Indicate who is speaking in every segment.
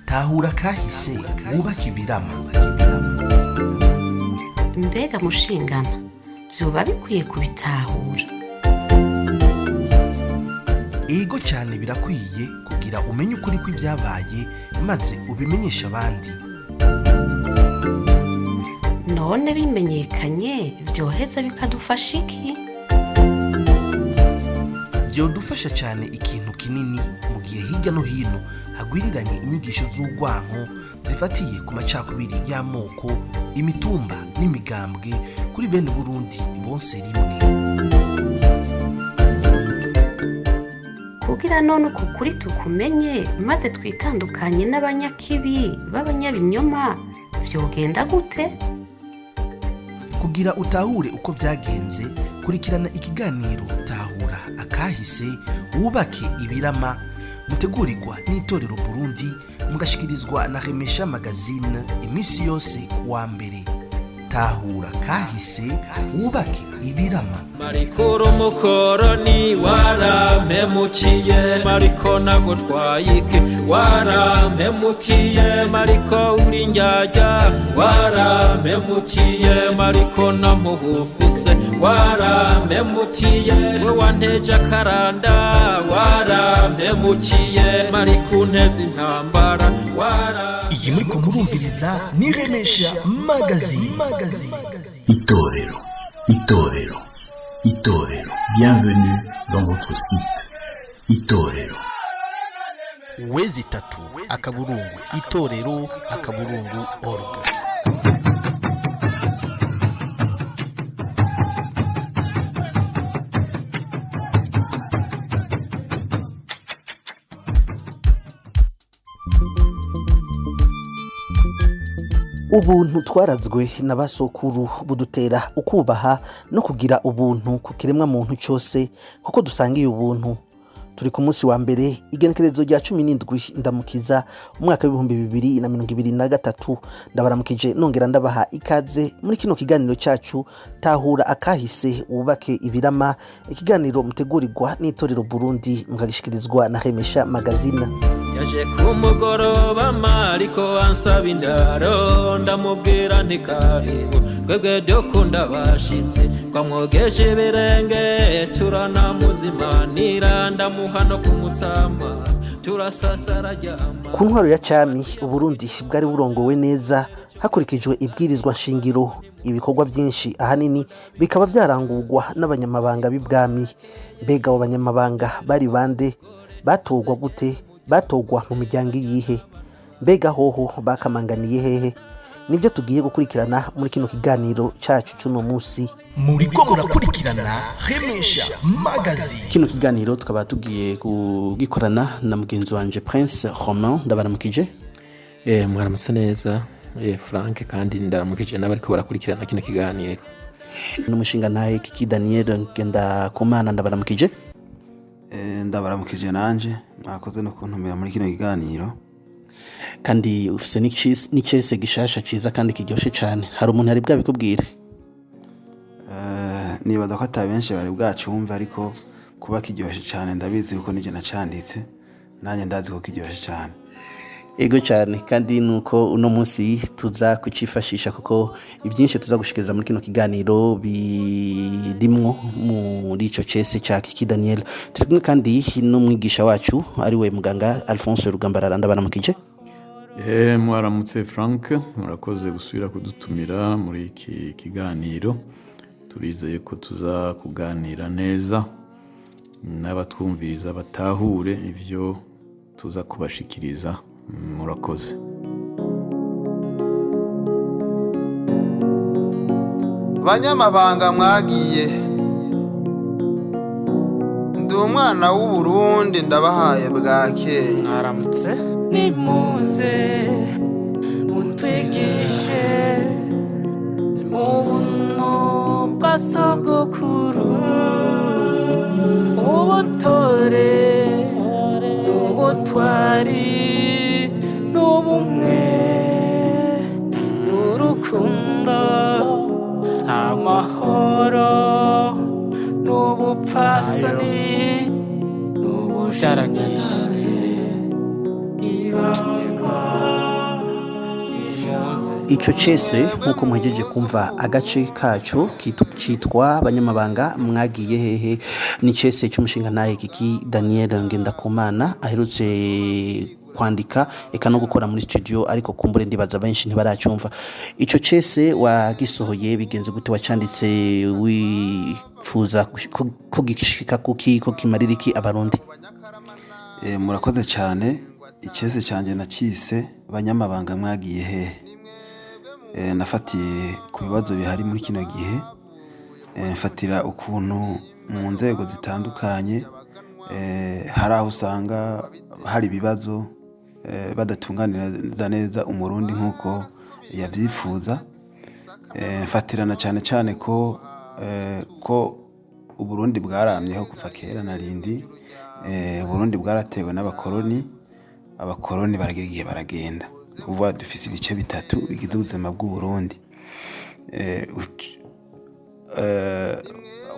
Speaker 1: Tahura kahise, wubake ibirama.
Speaker 2: Mbega mushingana, vyoba bikwiye kubitahura?
Speaker 1: Ego cyane, birakwiye kugira umenye ukuri kw'ibyabaye maze ubimenyeshe abandi.
Speaker 2: None bimenyekanye vyoheza bikadufasha iki?
Speaker 1: Byodufasha cyane ikintu kinini mu gihe hirya no hino hagwiriranye inyigisho z'urwanko zifatiye ku macakubiri y'amoko, imitumba n'imigambwe kuri bene Burundi bose rimwe.
Speaker 2: Kugira none uku kuri tukumenye maze twitandukanye n'abanyakibi b'abanyabinyoma, vyogenda gute?
Speaker 1: Kugira utahure uko byagenze, kurikirana ikiganiro Tahura akahise wubake ibirama, mutegurirwa n'Itorero Burundi, mugashikirizwa na Remesha Magazine iminsi yose kuwa mbere. Tahura kahise, wubake ibirama.
Speaker 3: Mariko umukoroni warampemukiye, Mariko nagutwaye iki? Warampemukiye Mariko, uri njyajya, warampemukiye Mariko, namubufise, warampemukiye we wanteje akaranda, warampemukiye Mariko, unteze intambara, wara
Speaker 4: Iyi muriko murumviriza ni Remesha Magazine.
Speaker 5: Itorero, Itorero, Itorero. Bienvenue dans votre site. Itorero.
Speaker 1: www.itorero.org.
Speaker 6: Ubuntu twarazwe na basokuru budutera ukubaha no kugira ubuntu ku kiremwa muntu cyose, kuko dusangiye ubuntu. Turi ku munsi wa mbere, igenekerezo rya 17 Ndamukiza, umwaka w'2023. Ndabaramukije, nongera ndabaha ikaze muri kino kiganiro cyacu Tahura akahise wubake ibirama, ikiganiro mutegurirwa n'Itorero Burundi, mukagishikirizwa na Remesha Magazine.
Speaker 3: Yaje ku mugoroba Mariko ansaba indaro, ndamubwira nti karibu, twebwe dukunda abashitsi. Twamwogesha ibirenge, turanamuzimanira, ndamuha no kumutsama, turasasa, araryama.
Speaker 6: Ku ntwaro ya cami, Uburundi bwari burongowe neza hakurikijwe ibwirizwa nshingiro. Ibikorwa byinshi ahanini bikaba byarangurwa n'abanyamabanga b'ibwami. Mbega abo banyamabanga bari bande? Batorwa gute? Batorwa mu miryango iyihe? Mbega hoho bakamanganiye hehe? Nibyo tugiye gukurikirana muri kino kiganiro cyacu cy'uno munsi.
Speaker 4: Muriko murakurikirana Remesha Magazine.
Speaker 6: Kino kiganiro tukaba tugiye kugikorana na mugenzi wanje Prince Romain. Ndabaramukije.
Speaker 7: Mwaramutse neza, Frank, kandi ndaramukije n'abariko barakurikirana kino kiganiro.
Speaker 6: N'umushinga ntahe Kiki Daniel Ngendakumana, ndabaramukije.
Speaker 8: Ndabaramukije nanje, mwakoze no kuntumira muri kino kiganiro.
Speaker 6: Kandi ufise n'icese gishasha ciza kandi kiryoshe cane. Hari umuntu yari bwabikubwire?
Speaker 8: Nibaza ko ata benshi bari bwacumve, ariko kuba kiryoshe cane ndabizi, kuko nije nacanditse, nanjye ndazi ko kiryoshe cane.
Speaker 6: Ego cyane, kandi nuko uno munsi tuza kucifashisha, kuko ibyinshi tuza gushikiriza muri kino kiganiro birimwo muri ico cese ca Kiki Daniel. Turi kumwe kandi n'umwigisha wacu, ariwe muganga Alphonse Rugambarara. Ndabaramukije.
Speaker 9: Mwaramutse Frank, murakoze gusubira kudutumira muri iki kiganiro. Turizeye ko tuza kuganira neza n'abatwumviriza, batahure ivyo tuza kubashikiriza. Murakoze.
Speaker 8: Banyamabanga mwagiye, ndi umwana w'Uburundi, ndabahaye bwakeye.
Speaker 10: Mwaramutse. Nimuze mutwigishe mu buntu bwa sogokuru, ubutore n'ubutwari n'ubumwe n'urukundo, amahoro n'ubupfasoni. Byaragiye. Muze.
Speaker 6: Ico cese, nk'uko muhejeje kumva agace kaco, citwa "Abanyamabanga mwagiye hehe?", ni cese c'umushingantahe Kiki Daniel Ngendakumana aherutse kwandika eka no gukora muri studio, ariko kumbure ndibaza benshi ntibaracumva. Ico cese wagisohoye bigenze gute? Wacanditse wifuza ko gishika kuki, ko kimarira iki Abarundi?
Speaker 8: Murakoze cyane. Icese cyanjye nacise "Banyamabanga mwagiye hehe?". Nafatiye ku bibazo bihari muri kino gihe, mfatira ukuntu mu nzego zitandukanye hari aho usanga hari ibibazo, badatunganiriza neza Umurundi nk'uko yavyifuza. Mfatirana cyane cyane ko Uburundi bwaramyeho kuva kera na rindi. Uburundi bwaratewe n'abakoroni, abakoroni baragira igihe baragenda. Ni ukuvuga dufise ibice bitatu bigize ubuzima bw'Uburundi.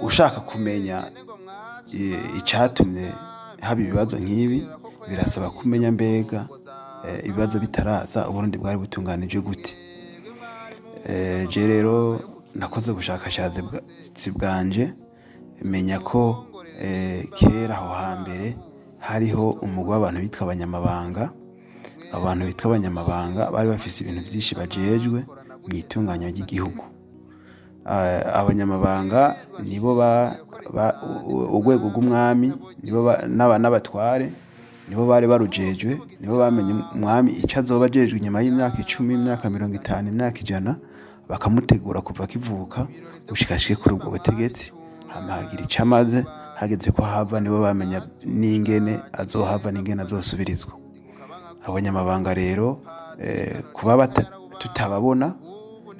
Speaker 8: Ushaka kumenya icatumye haba ibibazo nk'ibi, birasaba kumenya mbega ibibazo bitaraza Uburundi bwari butunganije gute. Je rero nakoze ubushakashatsi bwanje, menya ko kera aho hambere hariho umugwi w'abantu bitwa abanyamabanga. Abantu bitwa abanyamabanga bari bafise ibintu byinshi bajejwe mu itunganya ry'igihugu. Abanyamabanga nibo urwego rw'umwami, nibo n'abatware nibo bari barujejwe, nibo bamenye umwami icyo azoba ajejwe inyuma y'imyaka 10, imyaka 50, imyaka 100, bakamutegura kuva akivuka gushika ashike kuri ubwo butegetsi. Hama hagira icyo amaze, hageze ko hava, nibo bamenya n'ingene azohava n'ingene azosubirizwa. Abanyamabanga rero, kuba tutababona,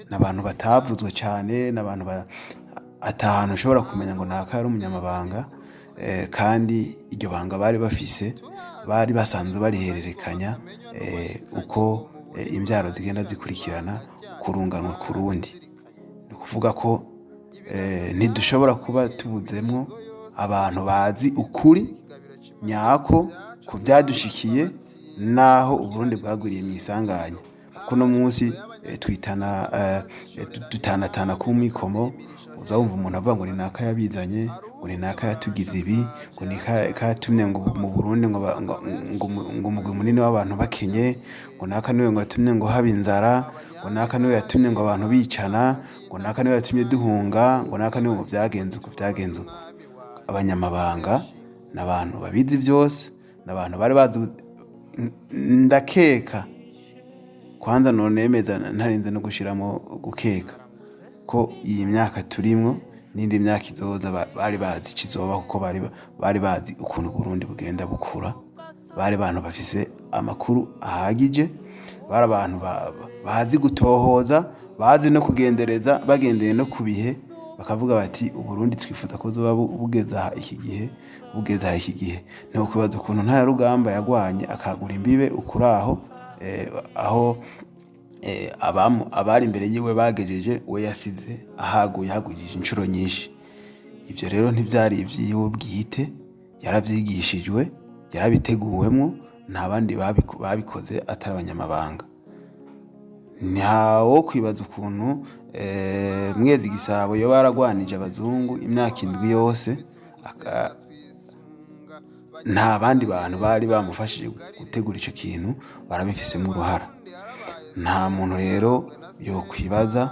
Speaker 8: ni abantu batavuzwe cyane, ni abantu atahantu ushobora kumenya ngo naka yari umunyamabanga. Kandi iryo banga bari bafise bari basanzwe barihererekanya, uko imbyaro zigenda zikurikirana kurunganwa ku rundi. Ni ukuvuga ko ntidushobora kuba tubuzemwo abantu bazi ukuri nyako ku byadushikiye n'aho Uburundi bwagwiriye mu isanganya, kuko uno munsi twitana, dutanatana ku mikomo. Uza wumva umuntu avuga ngo ni naka yabizanye, ngo ni naka yatugize ibi, ngo ni naka yatumye ngo mu Burundi ngo ba- ngo ngo ngo umugwi munini w'abantu bakenye, ngo naka niwe ngo yatumye ngo haba inzara, ngo naka niwe yatumye ngo abantu bicana, ngo naka niwe yatumye duhunga, ngo naka niwe ngo byagenze uko, byagenze uko. Abanyamabanga ni abantu babizi byose, ni abantu bari bazi. Ndakeka kwanza nonemeza ntarinze no gushiramo gukeka ko iyi myaka turimwo n'indi myaka izoza bari bazi ikizoba, kuko bari bazi ukuntu Burundi bugenda bukura. Bari abantu bafise amakuru ahagije, bari abantu bazi gutohoza, bazi no kugendereza, bagendeye no ku bihe, bakavuga bati Uburundi twifuza ko buzoba bugeze aha iki gihe, bugeze aha iki gihe. Ni ukwibaza ukuntu nta rugamba yagwanye akagura imbibe ukuraho, aho abari imbere yiwe bagejeje, we yasize ahaguye hagurije inshuro nyinshi. Ibyo rero ntibyari iby'iwe bwite, yarabyigishijwe, yarabiteguwemo, nta bandi babikoze atari abanyamabanga. Ntawo kwibaza ukuntu Mwezi Gisabo yoba yaragwanije abazungu imyaka 7 yose, nta bandi bantu bari bamufashije gutegura ico kintu barabifisemo uruhara. Nta muntu rero yokwibaza,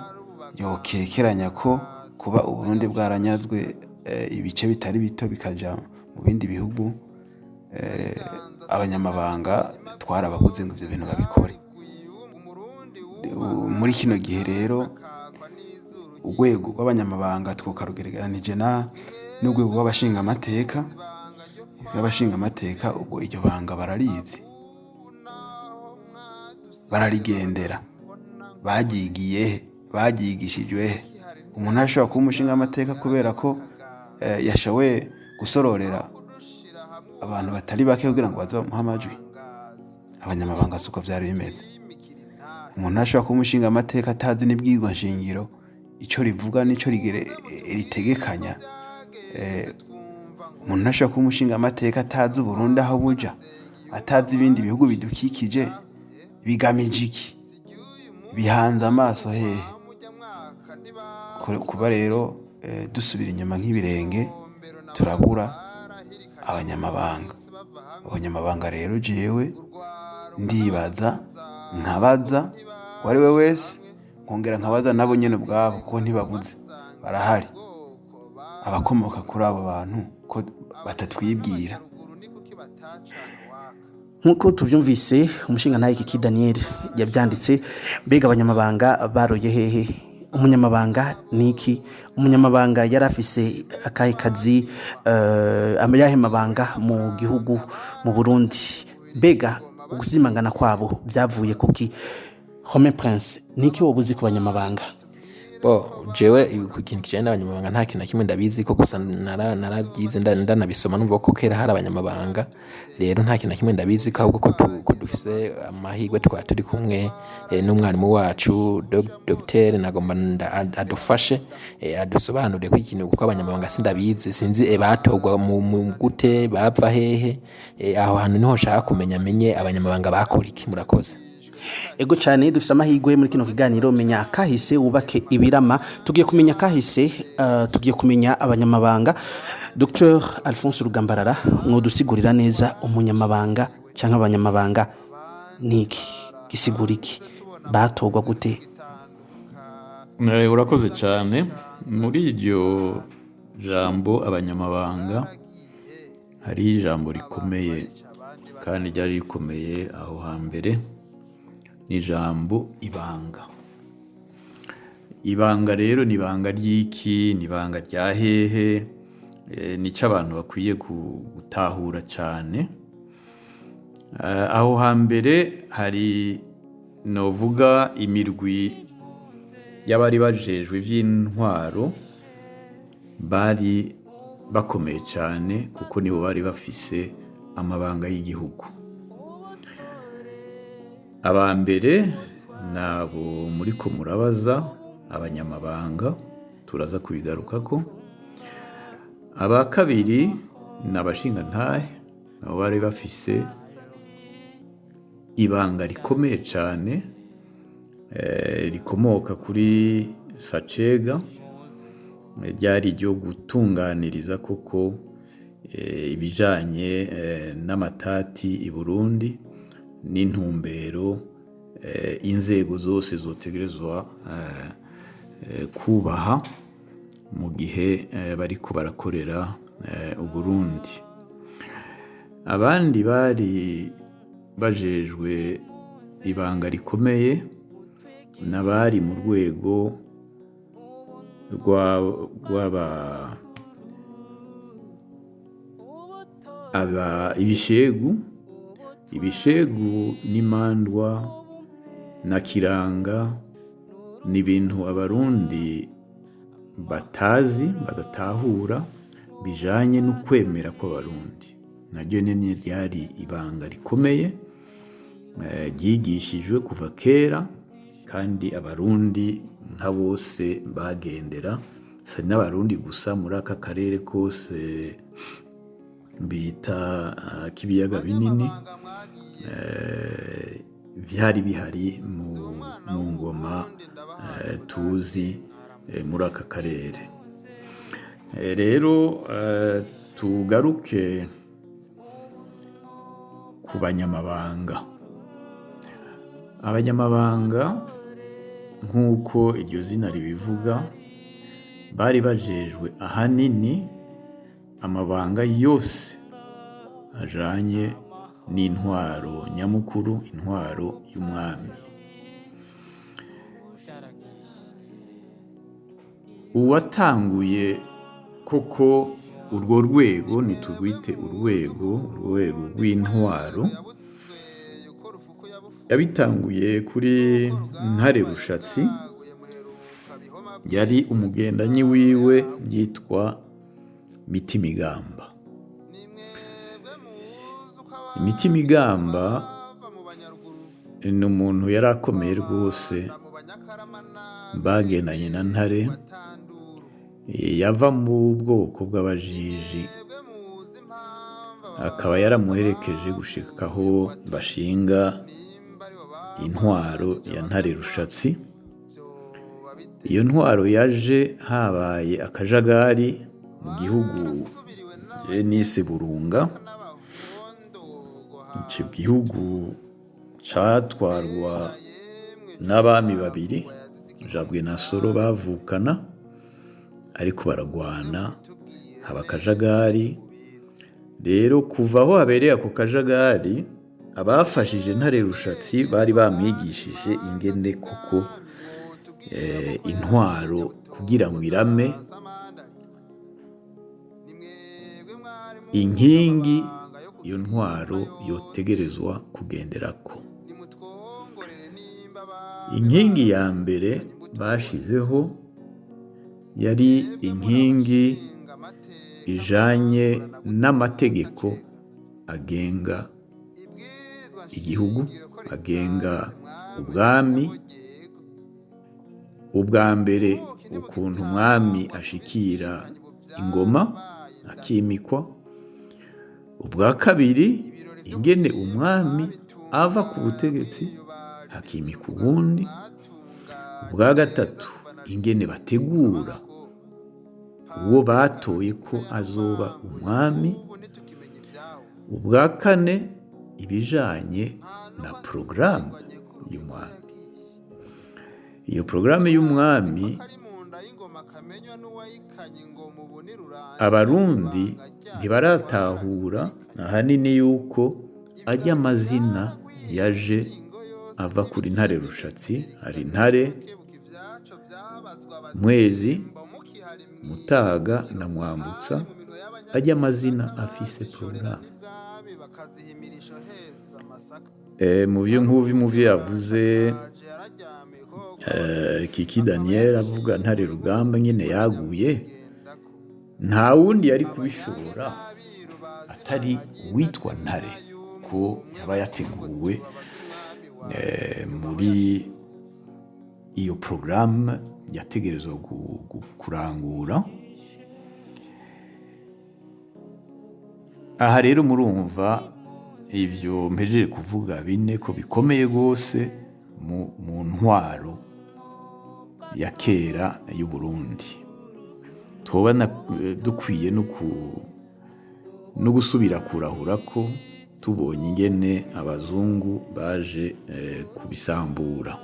Speaker 8: yokekeranya ko kuba Uburundi bwaranyazwe, ibice bitari bito bikaja mu bindi bihugu, abanyamabanga twarababuze ngo ivyo bintu babikore. Muri kino gihe rero urwego rw'abanyamabanga twokarugereranije n'urwego rw'abashingamateka. Abashingamateka ubwo iryo banga bararizi, bararigendera, baryigiye he, baryigishijwe he? Umuntu ashobora kuba umushingamateka kubera ko yashoboye gusororera abantu batari bake kugira ngo baze bamuhe amajwi. Abanyamabanga siko vyari bimeze. Umuntu ashobora kuba umushingamateka atazi n'ibwirwa nshingiro ico rivuga n'ico ritegekanya. Umuntu ntashobora kuba umushingamateka atazi Uburundi aho buja, atazi ibindi bihugu bidukikije bigamije iki, bihanze amaso hehe. Kuba rero dusubira inyuma nk'ibirenge, turabura abanyamabanga. Abanyamabanga rero jewe ndibaza, nkabaza uwo ari we wese, nkongera nkabaza nabo nyene ubwabo, kuko ntibabuze, barahari abakomoka kuri abo bantu ko batatwibwira.
Speaker 6: Nk'uko tubyumvise, umushinga Kiki Daniel yabyanditse. Mbega abanyamabanga baroye hehe? Umunyamabanga ni iki? Umunyamabanga yari afise akahe kazi, ayahe mabanga mu gihugu, mu Burundi? Mbega ukuzimangana kwabo byavuye kuki? Home Prince, ni iki wowe uzi ku banyamabanga?
Speaker 7: Bo jewe ku kintu kijanye n'abanyamabanga nta kintu na kimwe ndabizi ko, gusa narabyize, ndanabisoma, numva ko kera hari abanyamabanga. Rero nta kintu na kimwe ndabizi ko, ahubwo ko dufise amahirwe tukaba turi kumwe n'umwarimu wacu Dr nagomba adufashe, adusobanurire ko ikintu, kuko abanyamabanga sindabizi, sinzi batorwa mu gute, bava hehe. Aho hantu niho nshaka kumenya, menye abanyamabanga bakora iki. Murakoze.
Speaker 6: Ego cyane, dufite amahirwe muri kino kiganiro Menya Kahise Wubake Ibirama. Tugiye kumenya kahise, tugiye kumenya abanyamabanga. Dr Alphonse Rugambarara, mwodusigurira neza umunyamabanga cyangwa abanyamabanga ni iki, gisigura iki, batorwa gute?
Speaker 9: Urakoze cyane. Muri iryo jambo abanyamabanga hari ijambo rikomeye, kandi ryari rikomeye aho hambere, ni ijambo ibanga. Ibanga rero ni ibanga ry'iki? Ni ibanga rya hehe? Nico abantu bakwiye gutahura cyane. Aho hambere hari novuga imirwi y'abari bajejwe iby'intwaro, bari bakomeye cyane, kuko nibo bari bafise amabanga y'igihugu. Aba mbere nabo muriko murabaza, abanyamabanga, turaza kubigarukako. Aba kabiri ni abashingantahe, nabo bari bafise ibanga rikomeye cyane, rikomoka kuri Sacega, ryari iryo gutunganiriza koko ibijanye n'amatati i Burundi n'intumbero inzego zose zotegerezwa kubaha mu gihe bariko barakorera Uburundi. Abandi bari bajejwe ibanga rikomeye n'abari mu rwego rw'aba aba ibishegu. Ibishegu n'imandwa na kiranga ni ibintu Abarundi batazi, badatahura, bijanye n'ukwemera kw'Abarundi. Naryo nyene ryari ibanga rikomeye, ryigishijwe kuva kera, kandi Abarundi nka bose bagendera, si n'Abarundi gusa, muri aka karere kose bita k'ibiyaga binini, vyari bihari mu ngoma tuzi muri aka karere. Rero tugaruke ku banyamabanga. Abanyamabanga, nk'uko iryo zina ribivuga, bari bajejwe ahanini amabanga yose ajanye n'intwaro nyamukuru, intwaro y'umwami. Uwatanguye koko urwo rwego, nitugwite urwego rw'intwaro, yabitanguye kuri Ntare Rushatsi, yari umugendanyi wiwe yitwa Mitimigamba. Mitimigamba ni umuntu yari akomeye rwose, bagendanye na Ntare, yava mu bwoko bw'abajiji. Akaba yaramuherekeje gushika aho bashinga intwaro ya Ntare Rushatsi. Iyo ntwaro yaje habaye akajagari mu gihugu nise Burunga. Icyo gihugu catwarwa n'abami babiri, Jabwe na Soro, bavukana, ariko baragwana, haba akajagari. Rero kuva aho habereye ako kajagari, abafashije Ntare Rushatsi bari bamwigishije ingene koko intwaro kugira ngo irame, inkingi iyo ntwaro yotegerezwa kugenderako. Inkingi ya mbere bashizeho yari inkingi ijanye n'amategeko agenga igihugu, agenga ubwami. Ubwa mbere, ukuntu umwami ashikira ingoma akimikwa. Ubwa kabiri, ingene umwami ava ku butegetsi hakimikwa uwundi. Ubwa gatatu, ingene bategura uwo batoye ko azoba umwami. Ubwa kane, ibijanye na porogaramu y'umwami. Iyo porogaramu y'umwami, Abarundi ntibaratahura ahanini yuko ajya amazina yaje ava kuri Ntare Rushatsi. Hari Ntare, Mwezi, Mutaga na Mwambutsa. Ajya amazina afise porogaramu. Mu byo nk'ubu mu byo yavuze Kiki Daniel avuga Ntare Rugamba nyine yaguye, nta wundi yari kubishobora atari uwitwa Ntare, ko yaba yateguwe muri iyo porogaramu yategerezwa kurangura. Aha rero murumva ibyo mpejeje kuvuga bine ko bikomeye rwose mu ntwaro ya kera y'u Burundi. Tuba dukwiye no gusubira kurahura ko tubonye ingene abazungu baje kubisambura.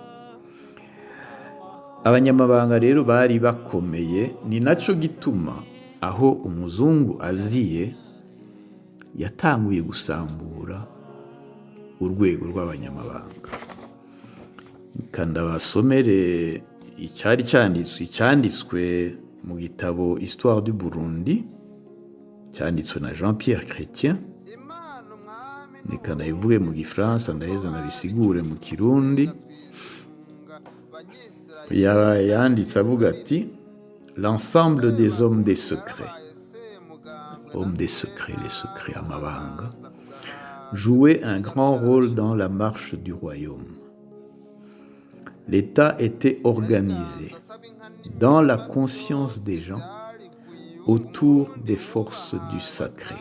Speaker 9: Abanyamabanga rero bari bakomeye, ni naco gituma aho umuzungu aziye yatanguye gusambura urwego rw'abanyamabanga. Kandi abasomere icyari cyanditswe, icyanditswe mu gitabo Histoire du Burundi cyanditswe na Jean Pierre Chrétien. Reka ndabivuge mu gifaransa, ndaheza ndabisigure mu kirundi. Yanditse avuga ati: "L'ensemble des hommes des secrets", hommes des secrets, les secrets, amabanga, "jouait un grand rôle dans la marche du royaume. L'État était organisé dans la conscience des gens autour des forces du sacré.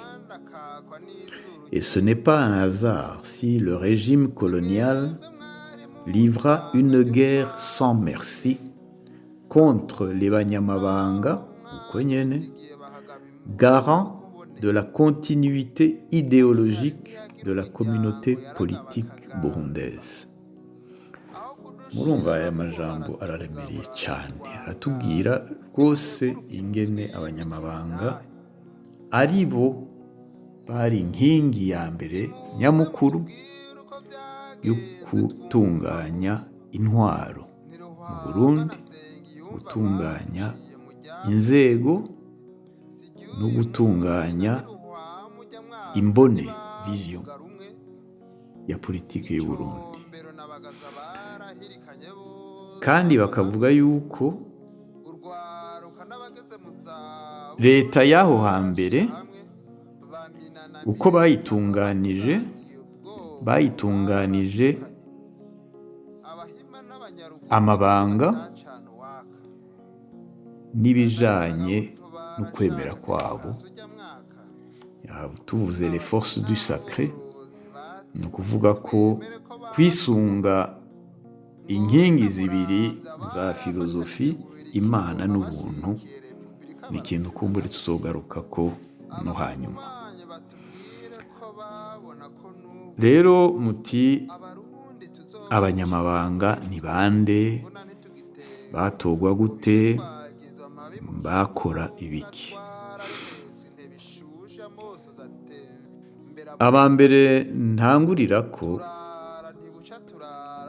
Speaker 9: Et ce n'est pas un hasard si le régime colonial livra une guerre sans merci contre les Banyamabanga, uko nyene, garant de la continuité idéologique de la communauté politique burundaise." Murumva aya majambo araremereye cyane, aratubwira rwose ingene abanyamabanga ari bo bari inkingi ya mbere nyamukuru yo gutunganya intwaro mu Burundi, gutunganya inzego no gutunganya imbone, vision ya politiki y'u Burundi. Kandi bakavuga yuko leta y'aho hambere uko bayitunganije amabanga n'ibijanye no kwemera kwabo. Tuvuze les forces du sacré, ni ukuvuga ko kwisunga inkingi zibiri za filozofi, Imana n'ubuntu, ni ikintu kumbure tuzogaruka ko no hanyuma. Rero muti abanyamabanga ni bande, batorwa gute, bakora ibiki? Aba mbere ntangurira ko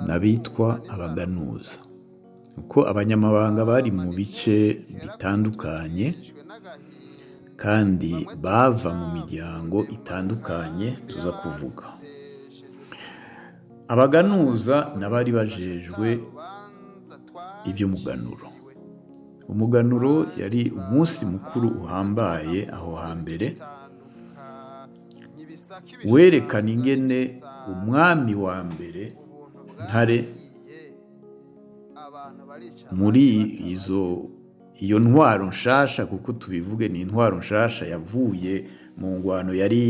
Speaker 9: n'abitwa abaganuza, kuko abanyamabanga bari mu bice bitandukanye kandi bava mu miryango itandukanye tuza kuvuga. Abaganuza n'abari bajejwe iby'umuganuro. Umuganuro yari umunsi mukuru uhambaye aho hambere, werekana ingene umwami wa mbere Ntare muri iyo ntwaro nshasha, kuko tubivuge ni intwaro nshasha yavuye mu ngwano yari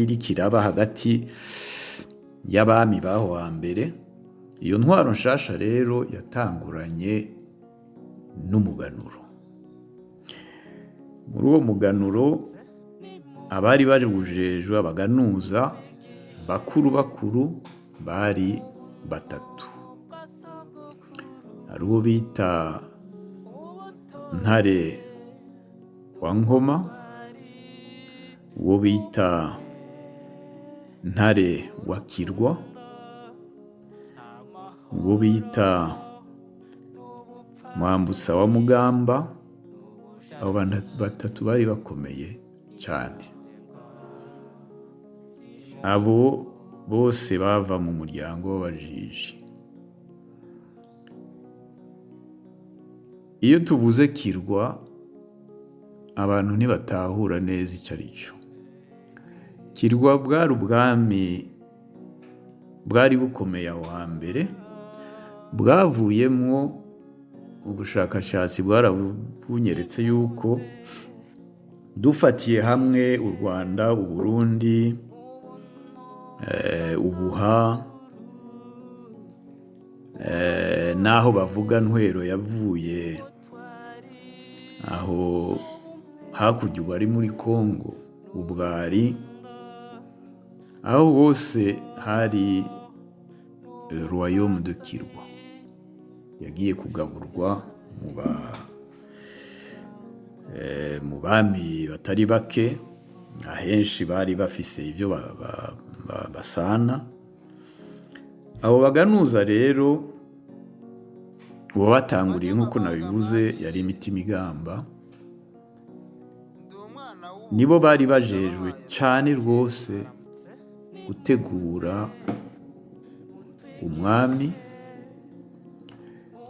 Speaker 9: iriko iraba hagati y'abami b'aho hambere. Iyo ntwaro nshasha rero yatanguranye n'umuganuro. Muri uwo muganuro abari bawujejwe, abaganuza bakuru bakuru, bari batatu. Hari uwo bita Ntare wa Nkoma, uwo bita Ntare wa Kirwa, uwo bita Mwambutsa wa Mugamba. Abo bantu batatu bari bakomeye cyane. Abo bose bava mu muryango w'abajiji. Iyo tuvuze Kirwa, abantu ntibatahura neza icyo ari cyo. Kirwa bwari ubwami bwari bukomeye aho hambere, bwavuyemwo ubushakashatsi bwarabunyeretse yuko dufatiye hamwe u Rwanda, Uburundi, Ubuha, n'aho bavuga Ntwero yavuye aho hakurya ubu ari muri Kongo, Ubwari, aho hose hari le royaume de Kirwa yagiye kugaburwa mu bami batari bake, ahenshi bari bafise ibyo basana. Abo baganuza rero uwabatanguriye nk'uko nabivuze yari Imitima Igamba, nibo bari bajejwe cyane rwose gutegura umwami,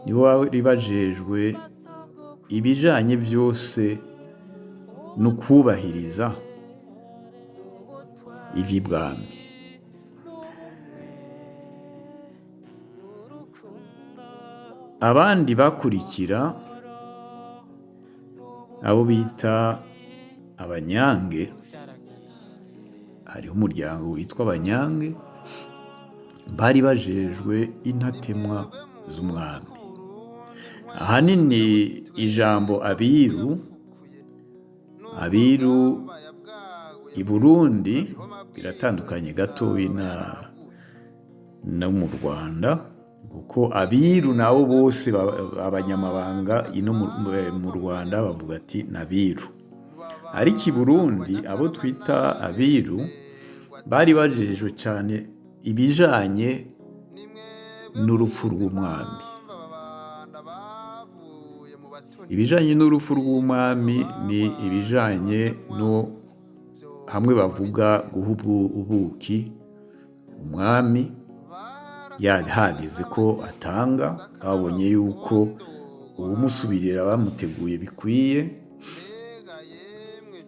Speaker 9: nibo bari bajejwe ibijanye byose no kubahiriza iby'ibwami. Abandi bakurikira abo bita Abanyange, hariho umuryango witwa Abanyange, bari bajejwe intatemwa z'umwami. Ahanini ijambo abiru, abiru i Burundi biratandukanye gatoyi no mu Rwanda, kuko abiru nabo bose abanyamabanga ino mu Rwanda bavuga ati nabiru, ariko i Burundi abo twita abiru bari bajejwe cyane ibijanye n'urupfu rw'umwami. Ibijanye n'urupfu rw'umwami ni ibijanye no hamwe bavuga guha ubuki umwami yahageze ko atanga, babonye yuko uwumusubirira bamuteguye bikwiye,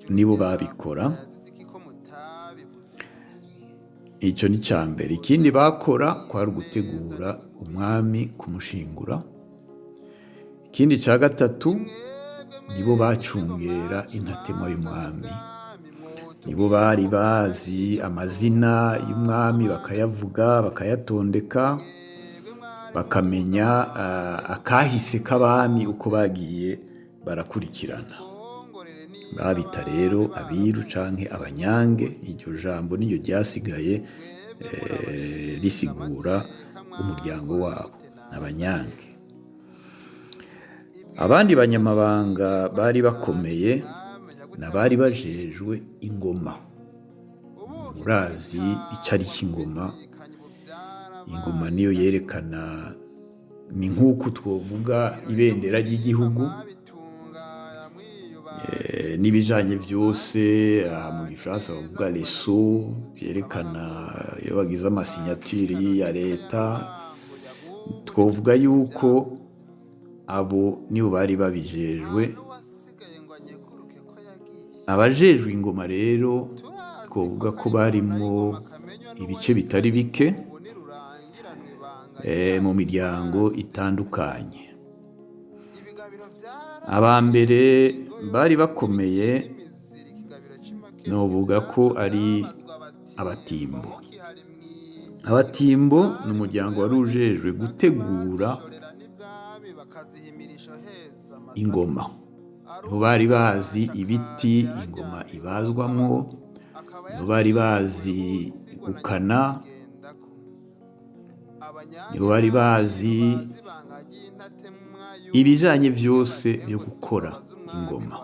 Speaker 9: nibo babikora. Icyo ni cya mbere. Ikindi bakora kwari ugutegura umwami kumushingura. Ikindi cya gatatu, nibo bacungera intatema y'umwami. Nibo bari bazi amazina y'umwami, bakayavuga, bakayatondeka, bakamenya akahise k'abami uko bagiye barakurikirana. Babita rero abiru canke abanyange. Iryo jambo niyo ryasigaye risigura umuryango wabo, abanyange. Abandi banyamabanga bari bakomeye n'abari bajejwe ingoma. Murazi icyo ari cy'ingoma. Ingoma niyo yerekana, ni nk'uko twovuga ibendera ry'igihugu n'ibijanye byose. Aha mu gifaransa bavuga les sceaux, byerekana iyo bagize ama signature ya leta. Twovuga yuko abo nibo bari babijejwe. Abajejwe ingoma rero twovuga ko barimwo ibice bitari bike mu miryango itandukanye. Aba mbere bari bakomeye novuga ko ari abatimbo. Abatimbo ni umuryango wari ujejwe gutegura ingoma. Nibo bari bazi ibiti ingoma ibazwamwo, nibo bari bazi gukana, nibo bari bazi ibijanye byose byo gukora ingoma.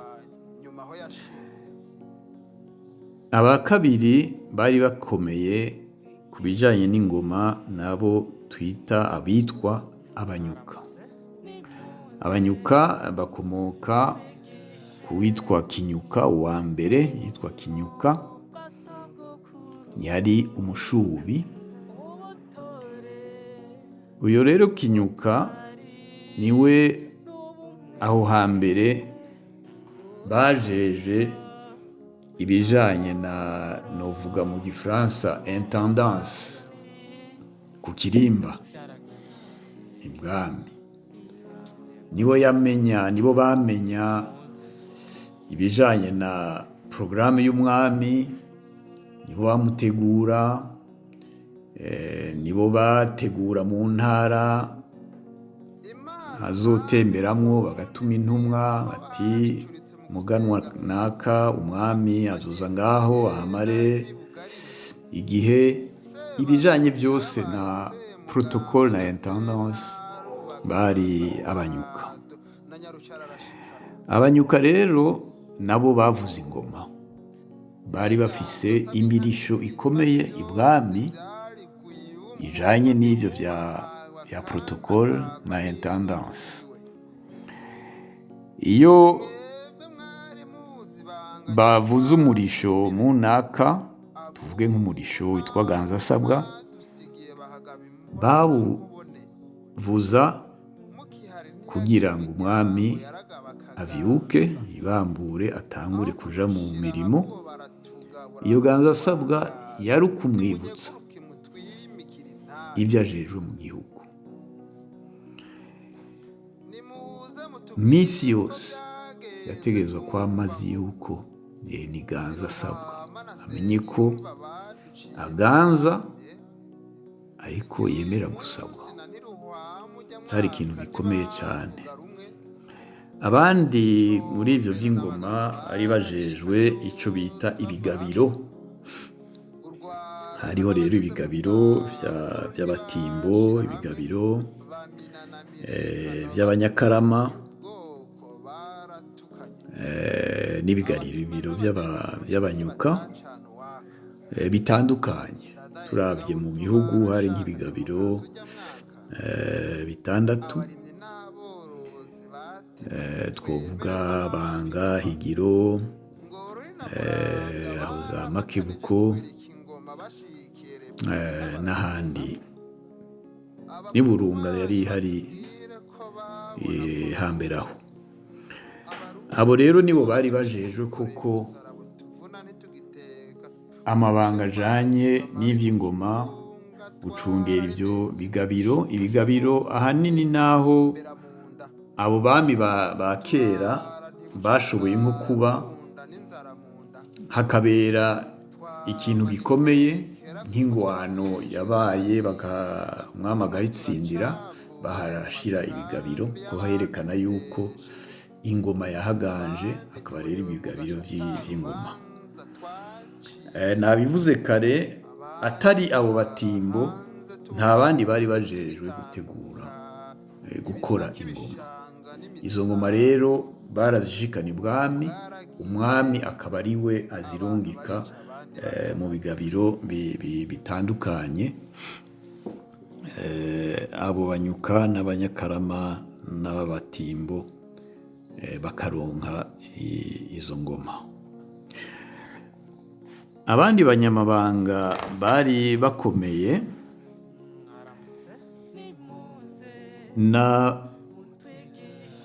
Speaker 9: Aba kabiri bari bakomeye ku bijanye n'ingoma nabo twita abitwa abanyuka. Abanyuka bakomoka ku witwa Kinyuka. Uwa mbere yitwa Kinyuka, yari umushubi. Uyo rero Kinyuka niwe aho hambere bajeje ibijanye na, novuga mu gifaransa, intendance ku kirimba ibwami. Nibo yamenya, nibo bamenya ibijanye na porogaramu y'umwami, nibo bamutegura, nibo bategura mu ntara azotemberamwo, bagatuma intumwa bati: "Muganwa naka, umwami azoza ngaho ahamare igihe." Ibijanye byose na protocole na intendance bari abanyuka. Abanyuka rero nabo bavuza ingoma, bari bafise imirisho ikomeye ibwami ijanye n'ibyo bya protocole na intendance. Iyo bavuze umurisho mu naka, tuvuge nk'umurisho witwa Ganzasabwa, bawuvuza kugira ngo umwami avyuke, yibambure, atangure kuja mu mirimo. Iyo Ganzasabwa yari ukumwibutsa ibyo ajejwe mu gihugu. Misi yose yategerezwa kwama azi yuko ni Ganza asabwa, amenye ko aganza ariko yemera gusabwa. Cyari ikintu gikomeye cyane. Abandi muri ivyo vy'ingoma ari bajejwe ico bita ibigabiro. Hariho rero ibigabiro vy'abatimbo, ibigabiro vy'abanyakarama, n'ibigariro vy'abanyuka bitandukanye. Turavye mu gihugu hari nk'ibigabiro bitandatu, twovuga Banga, Higiro, aho za Makebuko n'ahandi, n'iburunga yari ihari hambere aho. Abo rero nibo bari bajejwe koko amabanga ajanye n'ivy'ingoma, gucungera ivyo bigabiro. Ibigabiro ahanini naho abo bami ba kera bashoboye nko kuba Hakabera ikintu gikomeye nk'ingwano yabaye, umwami agayitsindira, baharashira ibigabiro ko herekana yuko ingoma yahaganje, hakaba rero ibigabiro by'ingoma. Nabivuze kare, atari abo batimbo nta bandi bari bajejwe gutegura gukora ingoma. Izo ngoma rero barazishikana ibwami, umwami akaba ari we azirungika mu bigabiro bitandukanye. Abo banyuka n'abanyakarama n'abatimbo bakaronka izo ngoma. Abandi banyamabanga bari bakomeye na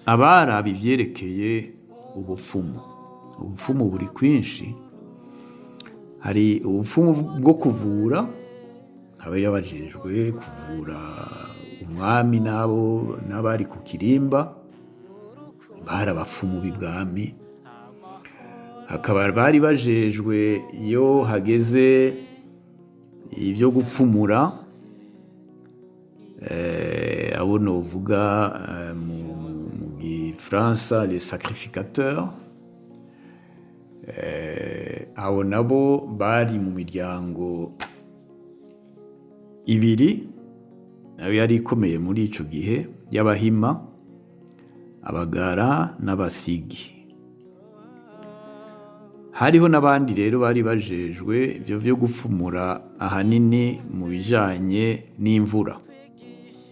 Speaker 9: abaraba ibyerekeye ubupfumu. Ubupfumu buri kwinshi, hari ubupfumu bwo kuvura, abari bajejwe kuvura umwami n'abo n'abari ku kirimba, bari abapfumu b'ibwami. Hakaba bari bajejwe iyo hageze ibyo gupfumura, abo novuga mu gifaransa les sacrificateurs. Abo nabo bari mu miryango ibiri nayo yari ikomeye muri ico gihe, y'abahima, abagara n'abasigi. Hariho n'abandi rero bari bajejwe ibyo byo gupfumura, ahanini mu bijanye n'imvura,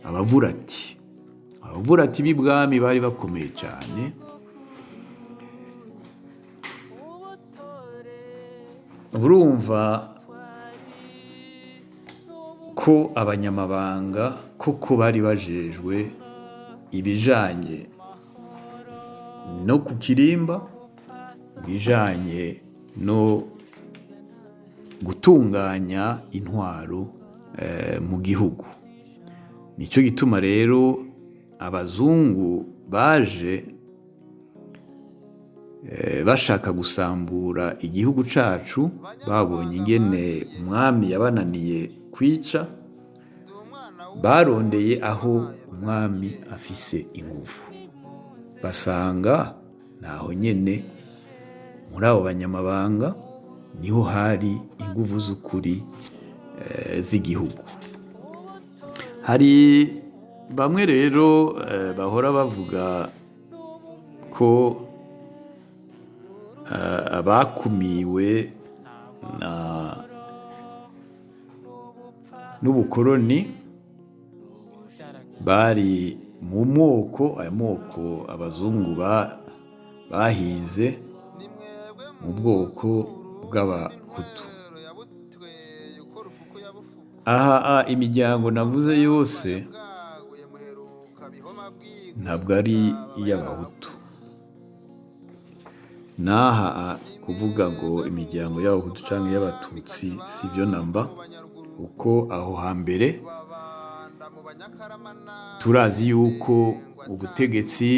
Speaker 9: abavurati. Abavurati b'ibwami bari bakomeye cyane. Urumva ko abanyamabanga koko bari bajejwe ibijanye no ku kirimba, ibijanye no gutunganya intwaro mu gihugu. Nicyo gituma rero abazungu baje bashaka gusambura igihugu cacu, babonye ingene umwami yabananiye kwica, barondeye aho umwami afise inguvu, basanga naho nyene muri abo banyamabanga niho hari inguvu z'ukuri z'igihugu. Hari bamwe rero bahora bavuga ko abakumiwe n'ubukoroni bari mu moko, ayo moko abazungu bahinze mu bwoko bw'abahutu. Aha imiryango navuze yose ntabwo ari iy'abahutu. N'aha kuvuga ngo imiryango y'abahutu cyangwa iy'abatutsi si byo namba, kuko aho hambere turazi yuko ubutegetsi,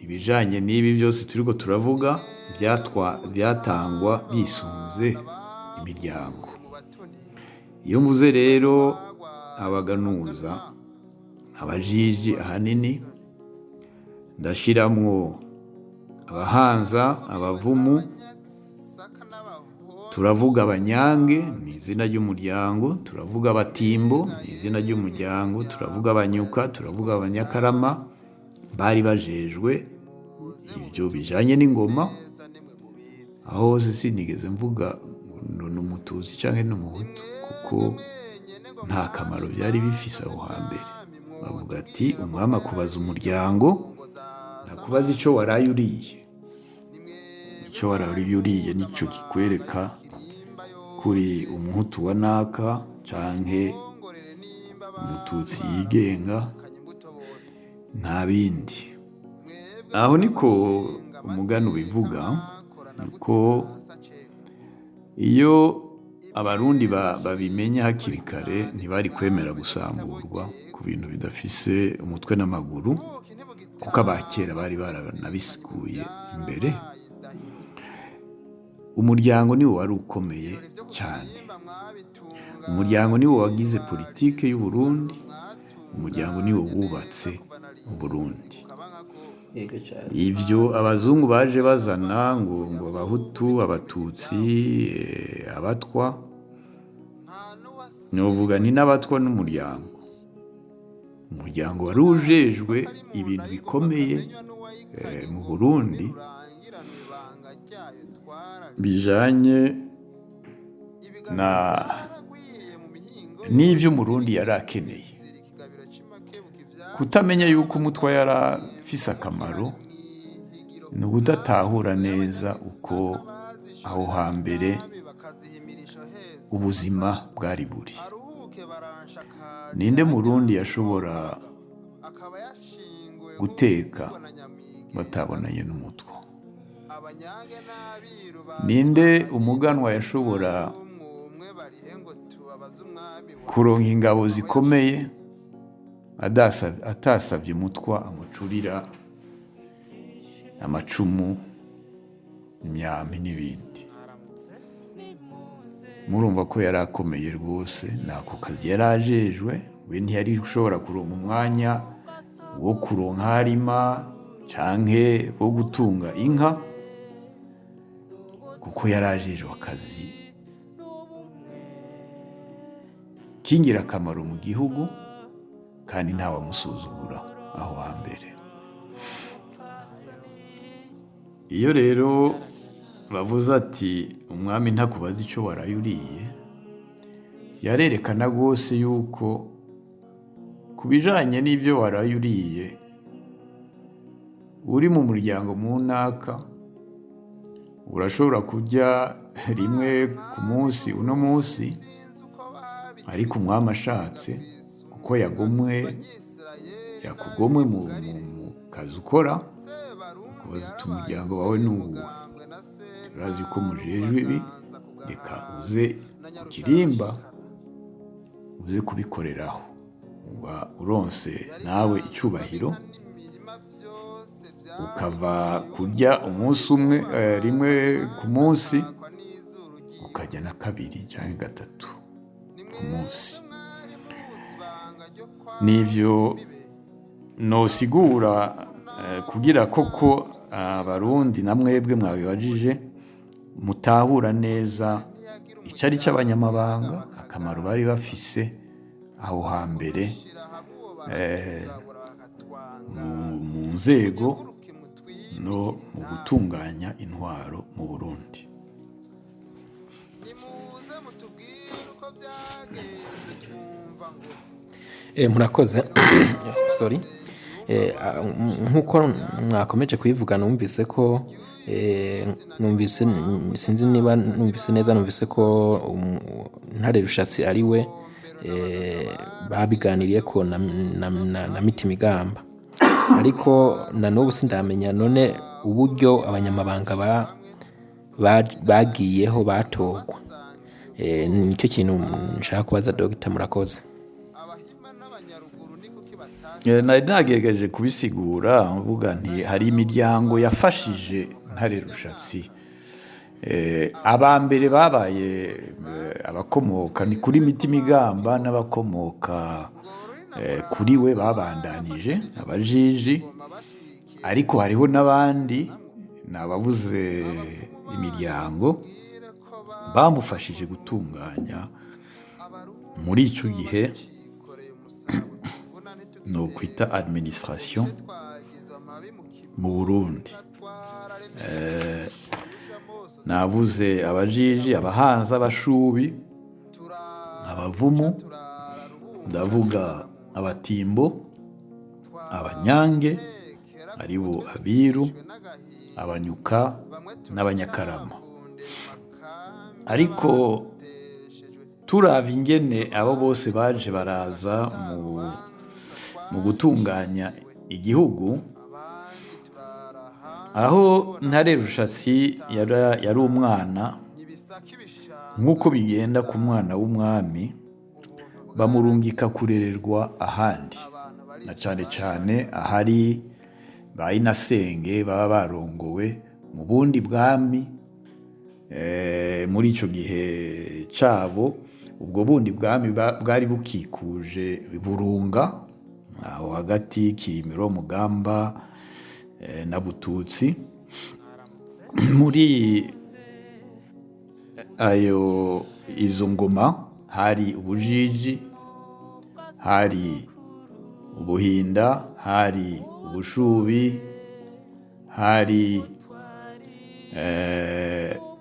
Speaker 9: ibijanye n'ibi byose turiko turavuga, byatangwa bisunze imiryango. Iyo mvuze rero abaganuza, abajiji ahanini, ndashiramwo abahanza, abavumu, turavuga abanyange ni izina ry'umuryango, turavuga abatimbo ni izina ry'umuryango, turavuga abanyuka, turavuga abanyakarama, bari bajejwe ibyo bijanye n'ingoma. Aho hose sinigeze mvuga ngo ni umututsi canke ni umuhutu, kuko nta kamaro byari bifise aho hambere. Bavuga ati umwami akubaza umuryango, ntakubaza ico waraye uriye. Ico waraye uriye nico kikwereka kuri umuhutu wa naka canke umututsi yigenga, nta bindi. Aho niko umugani ubivuga, ko iyo abarundi babimenya hakiri kare ntibari kwemera gusamburwa ku bintu bidafise umutwe n'amaguru, kuko abakera bari baranabisikuye imbere. Umuryango niwo wari ukomeye cyane, umuryango niwo wagize politike y'u Burundi, umuryango niwo wubatse Uburundi.
Speaker 6: Yego cyane.
Speaker 9: Ibyo abazungu baje bazana ngo Abahutu, Abatutsi, Abatwa, novuga nti n'Abatwa n'umuryango. Umuryango wari ujejwe ibintu bikomeye mu Burundi bijanye na n'ivyo Umurundi yari akeneye. Kutamenya yuko umutwa yari afise akamaro ni ukudatahura neza uko aho hambere ubuzima bwari buri. Ninde Murundi yashobora guteka batabonanye n'umutwa? Ninde umuganwa yashobora kuronka ingabo zikomeye atasabye umutwa amucurira amacumu, imyambi n'ibindi? Murumva ko yari akomeye rwose, nako kazi yari ajejwe. We ntiyari ushobora kuronka umwanya wo kuronka harima canke wo gutunga inka, kuko yari ajejwe akazi k'ingirakamaro mu gihugu, kandi ntawamusuzugura aho hambere. Iyo rero bavuze ati umwami ntakubaza icyo waraye uriye, yarerekana rwose yuko ku bijanye n'ibyo waraye uriye uri mu muryango mu ntaka, urashobora kurya rimwe ku munsi uno munsi, ariko umwami ashatse, kuko yakugomwe mu kazi ukora, ukubaza uti umuryango wawe ni uwuhe? Turazi ko mujejwe ibi, reka uze ku kirimba uze kubikoreraho. Uba uronse nawe icyubahiro, ukava kurya umunsi umwe, rimwe ku munsi, ukajya na kabiri cyangwa gatatu ku munsi. Nivyo nosigura kugira koko Abarundi na mwebwe mwabibajije mutahura neza icari c'abanyamabanga, akamaro bari bafise aho hambere mu nzego no mu gutunganya intwaro mu Burundi.
Speaker 7: Murakoze. Sorry. Nkuko mwakomeje kubivuga, numvise ko numvise, sinzi niba numvise neza, numvise ko Ntare Rushatsi ari we babiganiriye ko na Mitimigamba, ariko na n'ubu sindamenya none uburyo abanyamabanga bagiyeho batorwa. Nicyo kintu nshaka kubaza dogita. Murakoze.
Speaker 9: Nari nagerageje kubisigura mvuga nti hari imiryango yafashije Ntare Rushatsi. Aba mbere babaye abakomoka ni kuri Mitimigamba n'abakomoka kuri we babandanije abajiji, ariko hariho n'abandi, nababuze imiryango bamufashije gutunganya muri ico gihe no kwita administration mu Burundi. Navuze abajiji, abahanza, abashubi, abavumu, ndavuga abatimbo, abanyange aribo abiru, abanyuka n'abanyakarama. Ariko turavye ingene abo bose baje baraza mu gutunganya igihugu, aho Ntare Rushatsi yari umwana, nk'uko bigenda ku mwana w'umwami, bamurungika kurererwa ahandi, na cane cane ahari ba inasenge baba barongowe mu bundi bwami. Muri ico gihe cabo, ubwo bundi bwami bwari bukikuje Burunga, aho hagati Kirimiro, Mugamba na Bututsi. Muri ayo izo ngoma hari Ubujiji, hari Ubuhinda, hari Ubushubi, hari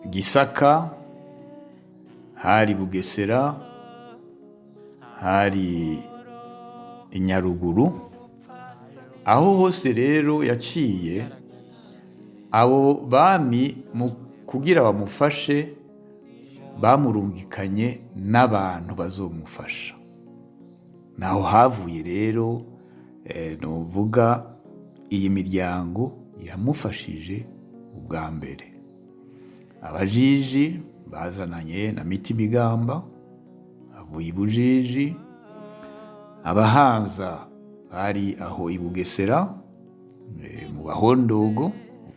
Speaker 9: Gisaka, hari Bugesera, hari Inyaruguru. Aho hose rero yaciye, abo bami mu kugira bamufashe bamurungikanye n'abantu bazomufasha. Naho havuye rero novuga iyi miryango yamufashije ubwa mbere. Abajiji bazananye na Mitimigamba avuye i Bujiji, Abahanza bari aho i Bugesera mu Bahondogo,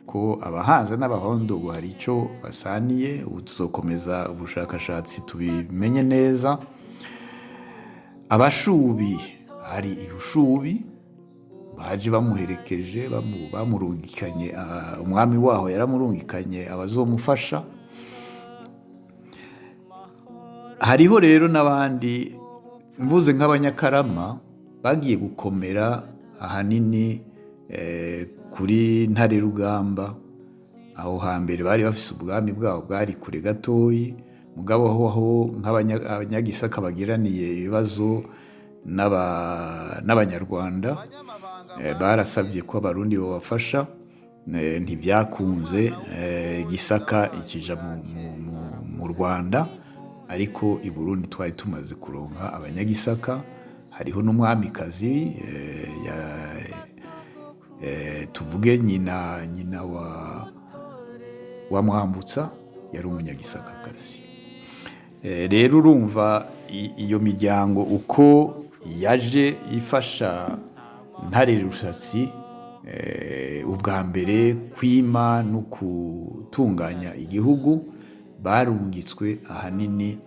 Speaker 9: kuko Abahanza n'Abahondogo hari icyo basaniye. Ubu tuzokomeza ubushakashatsi tubimenye neza. Abashubi hari i Bushubi, baje bamuherekeje, bamurungikanye, umwami waho yaramurungikanye abazomufasha. Hariho rero n'abandi, mvuze nk'Abanyakarama, bagiye gukomera ahanini kuri Ntare Rugamba. Aho hambere bari bafise ubwami bwabo bwari kure gatoyi, mugabo aho nk'Abanyagisaka bagiraniye ibibazo n'Abanyarwanda, barasabye ko Abarundi babafasha, ntibyakunze. Gisaka ikija mu Rwanda, ariko i Burundi twari tumaze kuronka Abanyagisaka. Hariho n'umwamikazi, tuvuge nyina wa Mwambutsa yari umunyagisakakazi. Rero urumva iyo miryango uko yaje ifasha Ntare Rushatsi, ubwa mbere kwima no gutunganya igihugu, barungitswe ahanini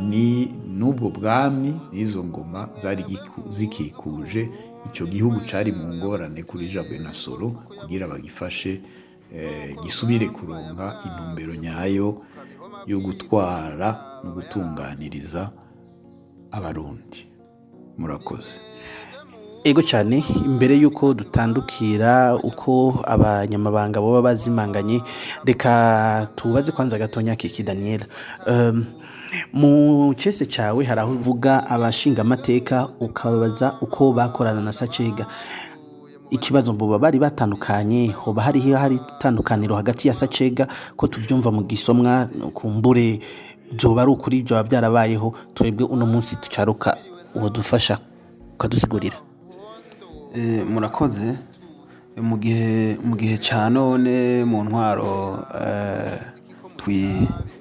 Speaker 9: ni n'ubwo bwami n'izo ngoma zari zikikuje icyo gihugu cari mu ngorane kuri Jabwe na Soro, kugira bagifashe gisubire kuronka intumbero nyayo yo gutwara no gutunganiriza Abarundi. Murakoze.
Speaker 6: Ego cyane. Imbere y'uko dutandukira uko abanyamabanga baba bazimanganye, reka tubaze kwanza gatonya Kiki Daniel. Mu cese cyawe hari aho uvuga abashingamateka, ukababaza uko bakorana na Sacega. Ikibazo, boba bari batandukanye? Hoba hari itandukaniro hagati ya Sacega, ko tuvyumva mu gisomwa? Kumbure byoba ari ukuri, byoba byarabayeho. Twebwe uno munsi tucaruka, uwo dufasha ukadusigurira.
Speaker 8: Murakoze. Mu gihe ca none, mu ntwaro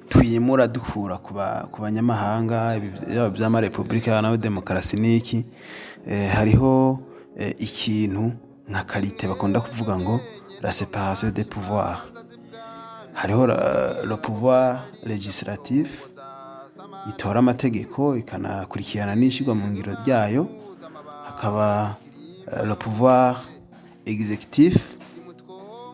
Speaker 8: twimura dukura ku banyamahanga, ibi yaba vy'amarepubulika yaba demokarasi niki, hariho ikintu nka qualité bakunda kuvuga ngo la séparation des pouvoirs. Hariho le pouvoir législatif itora amategeko ikanakurikirana n'ishirwa mu ngiro ryayo, hakaba le pouvoir exécutif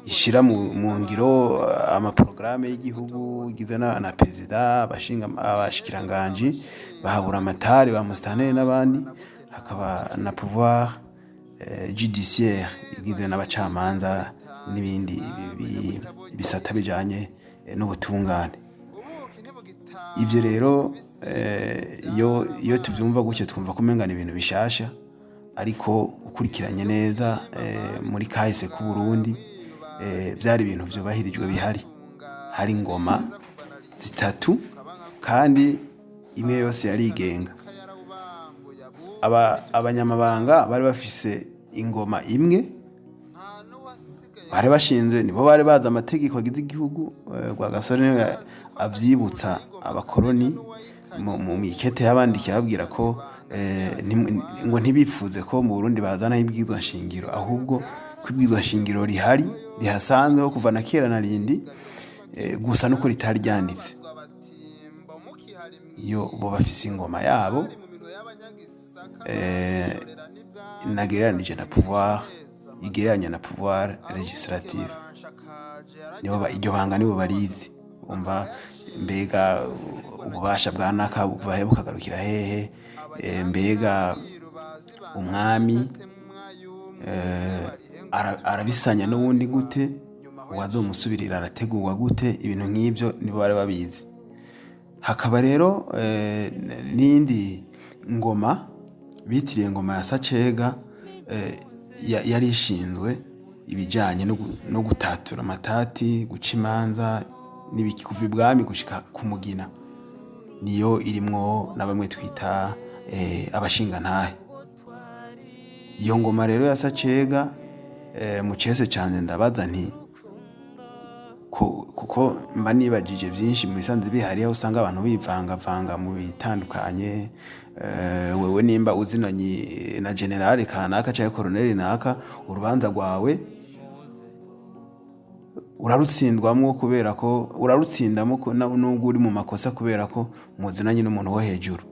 Speaker 8: ishira mu ngiro amaporogaramu y'igihugu, igizwe na perezida, abashinga, abashikiranganji, bahabura amatari ba musitanteri n'abandi, hakaba na pouvoir judiciaire igizwe n'abacamanza n'ibindi bisata bijanye n'ubutungane. Ibyo rero iyo tuvyumva gutyo twumva ko umenga ni ibintu bishasha, ariko ukurikiranye neza muri kahise k'u Burundi, byari ibintu vyubahirijwe bihari. Hari ingoma zitatu kandi imwe yose yarigenga. Abanyamabanga bari bafise ingoma imwe bari bashinzwe, nibo bari bazi amategeko agize igihugu. Rwagasore niwe avyibutsa abakoroni mu mikete yabandikiye, ababwira ko ngo ntibifuze ko mu Burundi bazana ibwirizwa nshingiro, ahubwo ko ibwirizwa nshingiro rihari rihasanzweho kuva na kera na rindi. Gusa nuko ritari ryanditse. Iyo bo bafise ingoma yabo nagereranije na pouvoir, igereranya na pouvoir législatif. Nibo iryo banga nibo barizi. Umva, mbega ububasha bwa naka buva he bukagarukira hehe? Mbega umwami arabisanya n'uwundi gute? Uwazomusubirira arategurwa gute? Ibintu nk'ivyo nibo bari babizi. Hakaba rero n'iyindi ngoma bitiriye ingoma ya Sacega, yari ishinzwe ibijanye no gutatura amatati, guca imanza n'ibiki, kuva ibwami gushika ku mugina. Niyo irimwo na bamwe twita abashingantahe. Iyo ngoma rero ya Sacega, mu cese cane ndabaza nti kuko mba nibajije vyinshi mu bisanzwe bihari, aho usanga abantu bivangavanga mu bitandukanye. Wewe nimba uzinanye na generale kanaka canke koroneli naka, urubanza rwawe urarutsindwamwo kubera ko urarutsindamo nubwo uri mu makosa, kubera ko muzinanye n'umuntu wo hejuru.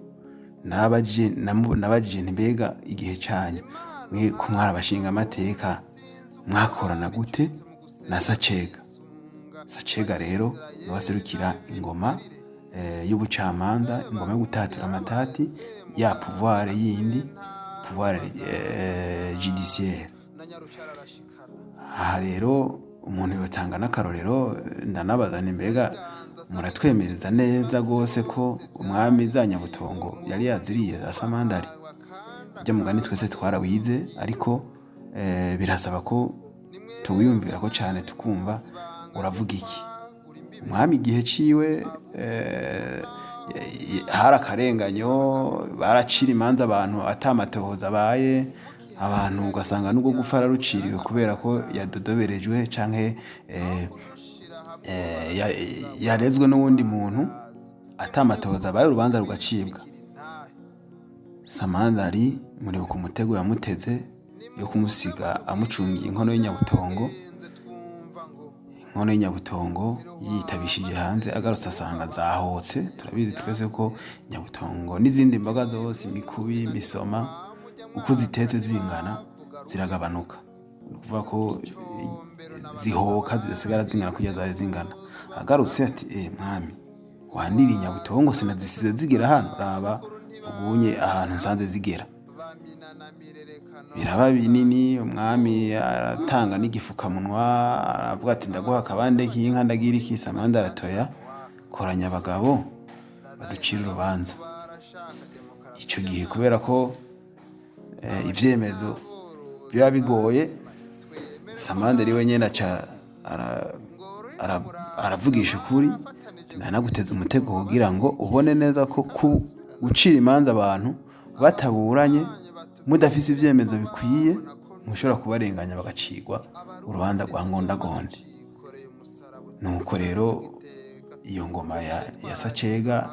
Speaker 8: Nabajije nti: mbega igihe canyu mwe ko mwari abashinga amateka, mwakorana gute na Sacega? Sacega rero niwe aserukira ingoma y'ubucamanza, ingoma yo gutatura amatati, ya pouvoir yindi, pouvoir judiciaire. Aha rero umuntu yotanga n'akarorero. Ndanabaza nti: mbega muratwemereza neza rwose ko umwami za Nyabutongo yari yaziriye za Samandari? Ibyo mugani twese twarawize, ariko birasaba ko tuwiyumvira ko cyane, tukumva uravuga iki. Umwami igihe ciwe hari akarenganyo, baracira imanza abantu atamatohoza abaye, abantu ugasanga nubwo gupfa araruciriwe kubera ko yadodoberejwe canke yarezwe n'uwundi muntu, atamatohoza abaye, urubanza rugacibwa. Samandari muribuka umutego yamuteze yo kumusiga amucungiye inkono y'inyabutongo. Inkono y'inyabutongo yitabishije hanze, agarutse asanga zahotse. Turabizi twese ko nyabutongo n'izindi mboga zose, imikubi, imisoma, uko zitetse zingana ziragabanuka, ni ukuvuga ko zihoka, zidasigara zingana kugeza zari zingana. Agarutse ati: mwami, waniriye nyabutongo sinazisize zigera hano, raba ubunye ahantu nsanze zigera." Biraba binini. Umwami aratanga n'igifukamunwa, aravuga ati: "Ndaguha akabande k'inka, ndagira iki." Samanda aratoya, koranya abagabo baducira urubanza. Icyo gihe kubera ko ivyemezo biba bigoye, Samandari we nyene aca aravugisha ukuri: "Nanaguteze umutego kugira ngo ubone neza ko gucira imanza abantu bataburanye, mudafise ivyemezo bikwiye, mushobora kubarenganya bagacirwa urubanza rwa ngondagonde." Nuko rero iyo ngoma ya Sacega,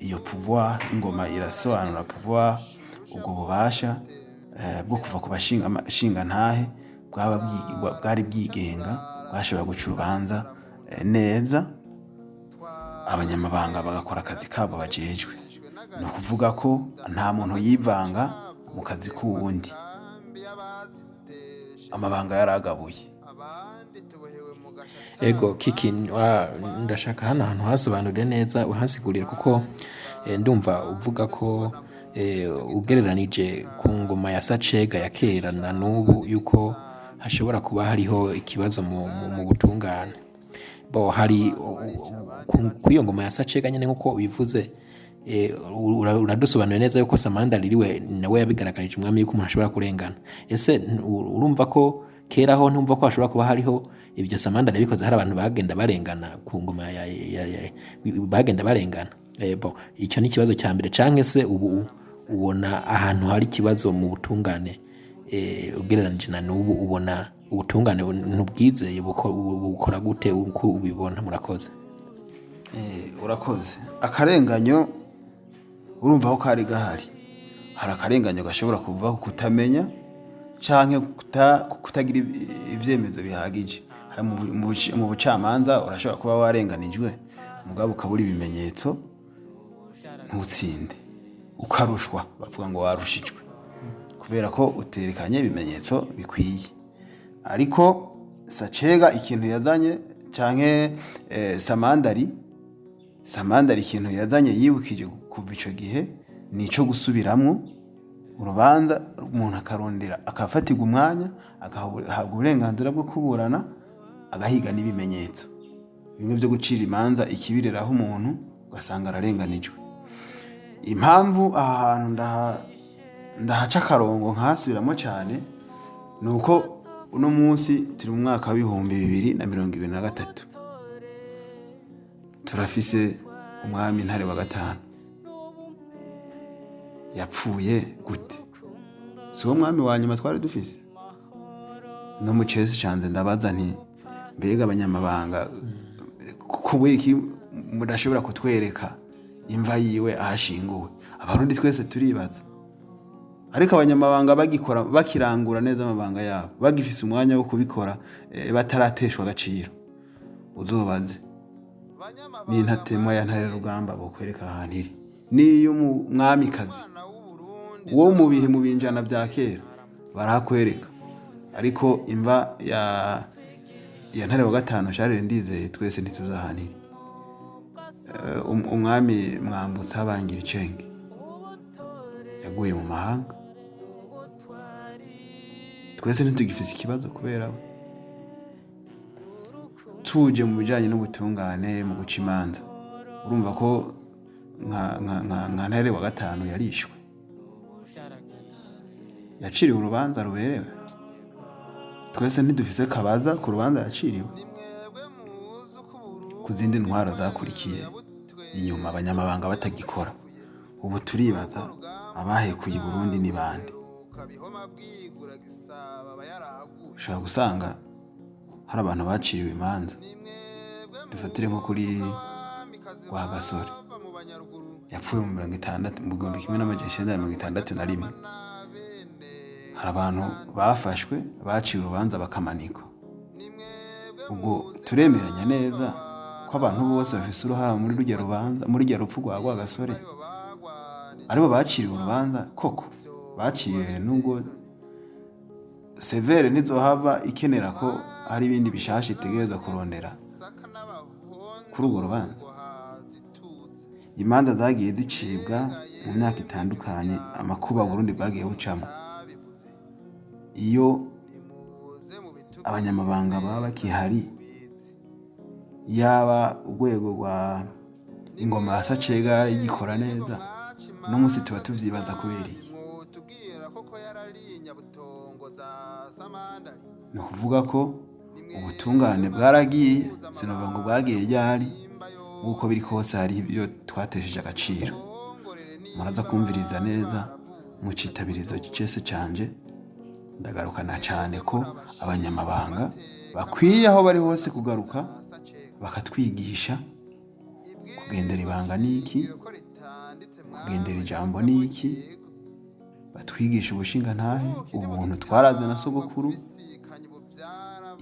Speaker 8: iyo pouvoir, ingoma irasobanura pouvoir, ubwo bubasha bwo kuva ku bashinga ntahe bwari bwigenga, bwashobora guca urubanza neza, abanyamabanga bagakora akazi kabo bajejwe. Ni ukuvuga ko nta muntu yivanga mu kazi k'uwundi, amabanga yaragabuye.
Speaker 7: Ego Kiki, ndashaka hano hantu hasobanurire neza, uhasigurire, kuko ndumva uvuga ko ugereranije ku ngoma ya Sacega ya kera na n'ubu, yuko hashobora kuba hariho ikibazo mu butungane. Bo hari ku iyo ngoma ya Sacega nyene, nkuko ubivuze, uradusobanurira neza yuko Samandari riwe nawe yabigaragarije umwami yuko umuntu ashobora kurengana. Ese urumva ko kera ho ntumva ko hashobora kuba hariho ibyo Samandari yabikoze, hari abantu bagenda barengana ku ngoma ya bagenda barengana? Bon, icyo ni ikibazo cya mbere. Canke se ubu ubona ahantu hari ikibazo mu butungane, ugereranije na n'ubu, ubona ubutungane ntubwizeye, bukora gute uko ubibona? Murakoze.
Speaker 8: Urakoze. Akarenganyo urumva ko kari gahari. Hari akarenganyo gashobora kuva ku kutamenya canke kutagira ivyemezo bihagije. Hari mu bucamanza urashobora kuba warenganijwe, mugabo ukabura ibimenyetso, ntutsinde, ukarushwa, bavuga ngo warushijwe kubera ko uterekanye ibimenyetso bikwiye. Ariko Sacega ikintu yazanye, canke Samandari ikintu yazanye yibukije kuva ico gihe, nico gusubiramwo urubanza, umuntu akarondera, akafatirwa umwanya, agahabwa uburenganzira bwo kuburana, agahiga n'ibimenyetso. Bimwe byo gucira imanza ikibireraho umuntu ugasanga ararenganijwe. Impamvu aha hantu ndahaca akarongo nkahasubiramo cyane, ni uko uno munsi turi mu mwaka wa 2023, turafise umwami Ntare wa gatanu. Yapfuye gute? Si wo mwami wa nyuma twari dufise? No mu cesi canje ndabaza nti: mbega abanyamabanga, kubera iki mudashobora kutwereka imva yiwe ahashinguwe? Abarundi twese turibaza. Ariko abanyamabanga bagikora, bakirangura neza amabanga yabo, bagifise umwanya wo kubikora, batarateshwa agaciro, uzobaze n'intatemwa ya Ntare Rugamba bokwereka ahantu iri, n'iyo umwamikazi wo mu bihe mu binjana bya kera barahakwereka. Ariko imva ya Ntare wa gatanu Charles Ndizeye, twese ntituzi ahantu iri. Umwami Mwambutsa Bangira Icenge yaguye mu mahanga, twese ntitugifise ikibazo kubera we. Tuje mu bijanye n'ubutungane mu guca imanza, urumva ko nka Ntare wa gatanu yarishwe, yaciriwe urubanza ruberewe. Twese ntidufise kabaza ku rubanza yaciriwe. Ku zindi ntwaro zakurikiye inyuma, abanyamabanga batagikora, ubu turibaza abahekuye i Burundi ni bande? Ushobora gusanga hari abantu baciriwe imanza. Dufatire nko kuri Rwagasore, yapfuye mu 60, mu 1961. Hari abantu bafashwe, baciwe urubanza, bakamanikwa. Ubwo turemeranya neza ko abantu bose bafise uruhara muri rujya rubanza, muri rujya rupfu rwa Rwagasore, aribo baciriwe urubanza koko baciriwe, nubwo CVR ntizohava ikenera ko hari ibindi bishasha itegereza kurondera kuri urwo rubanza. Imanza zagiye zicibwa mu myaka itandukanye, amakuba Burundi bwagiye bucamo, iyo abanyamabanga baba bakihari, yaba urwego rwa ingoma ya Sacega igikora neza, no munsi tuba tuvyibaza kubera iki? Ni ukuvuga ko ubutungane bwaragiye, sinovuga ngo bwagiye ryari, nk'uko biri kose hari ibyo twatesheje agaciro. Muraza kumviriza neza mu citabirizo cese canje, ndagarukana cyane ko abanyamabanga bakwiye aho bari hose kugaruka bakatwigisha kugendera ibanga niki, kugendera ijambo niki, batwigisha ubushingantahe, ubuntu twaraze na sogokuru.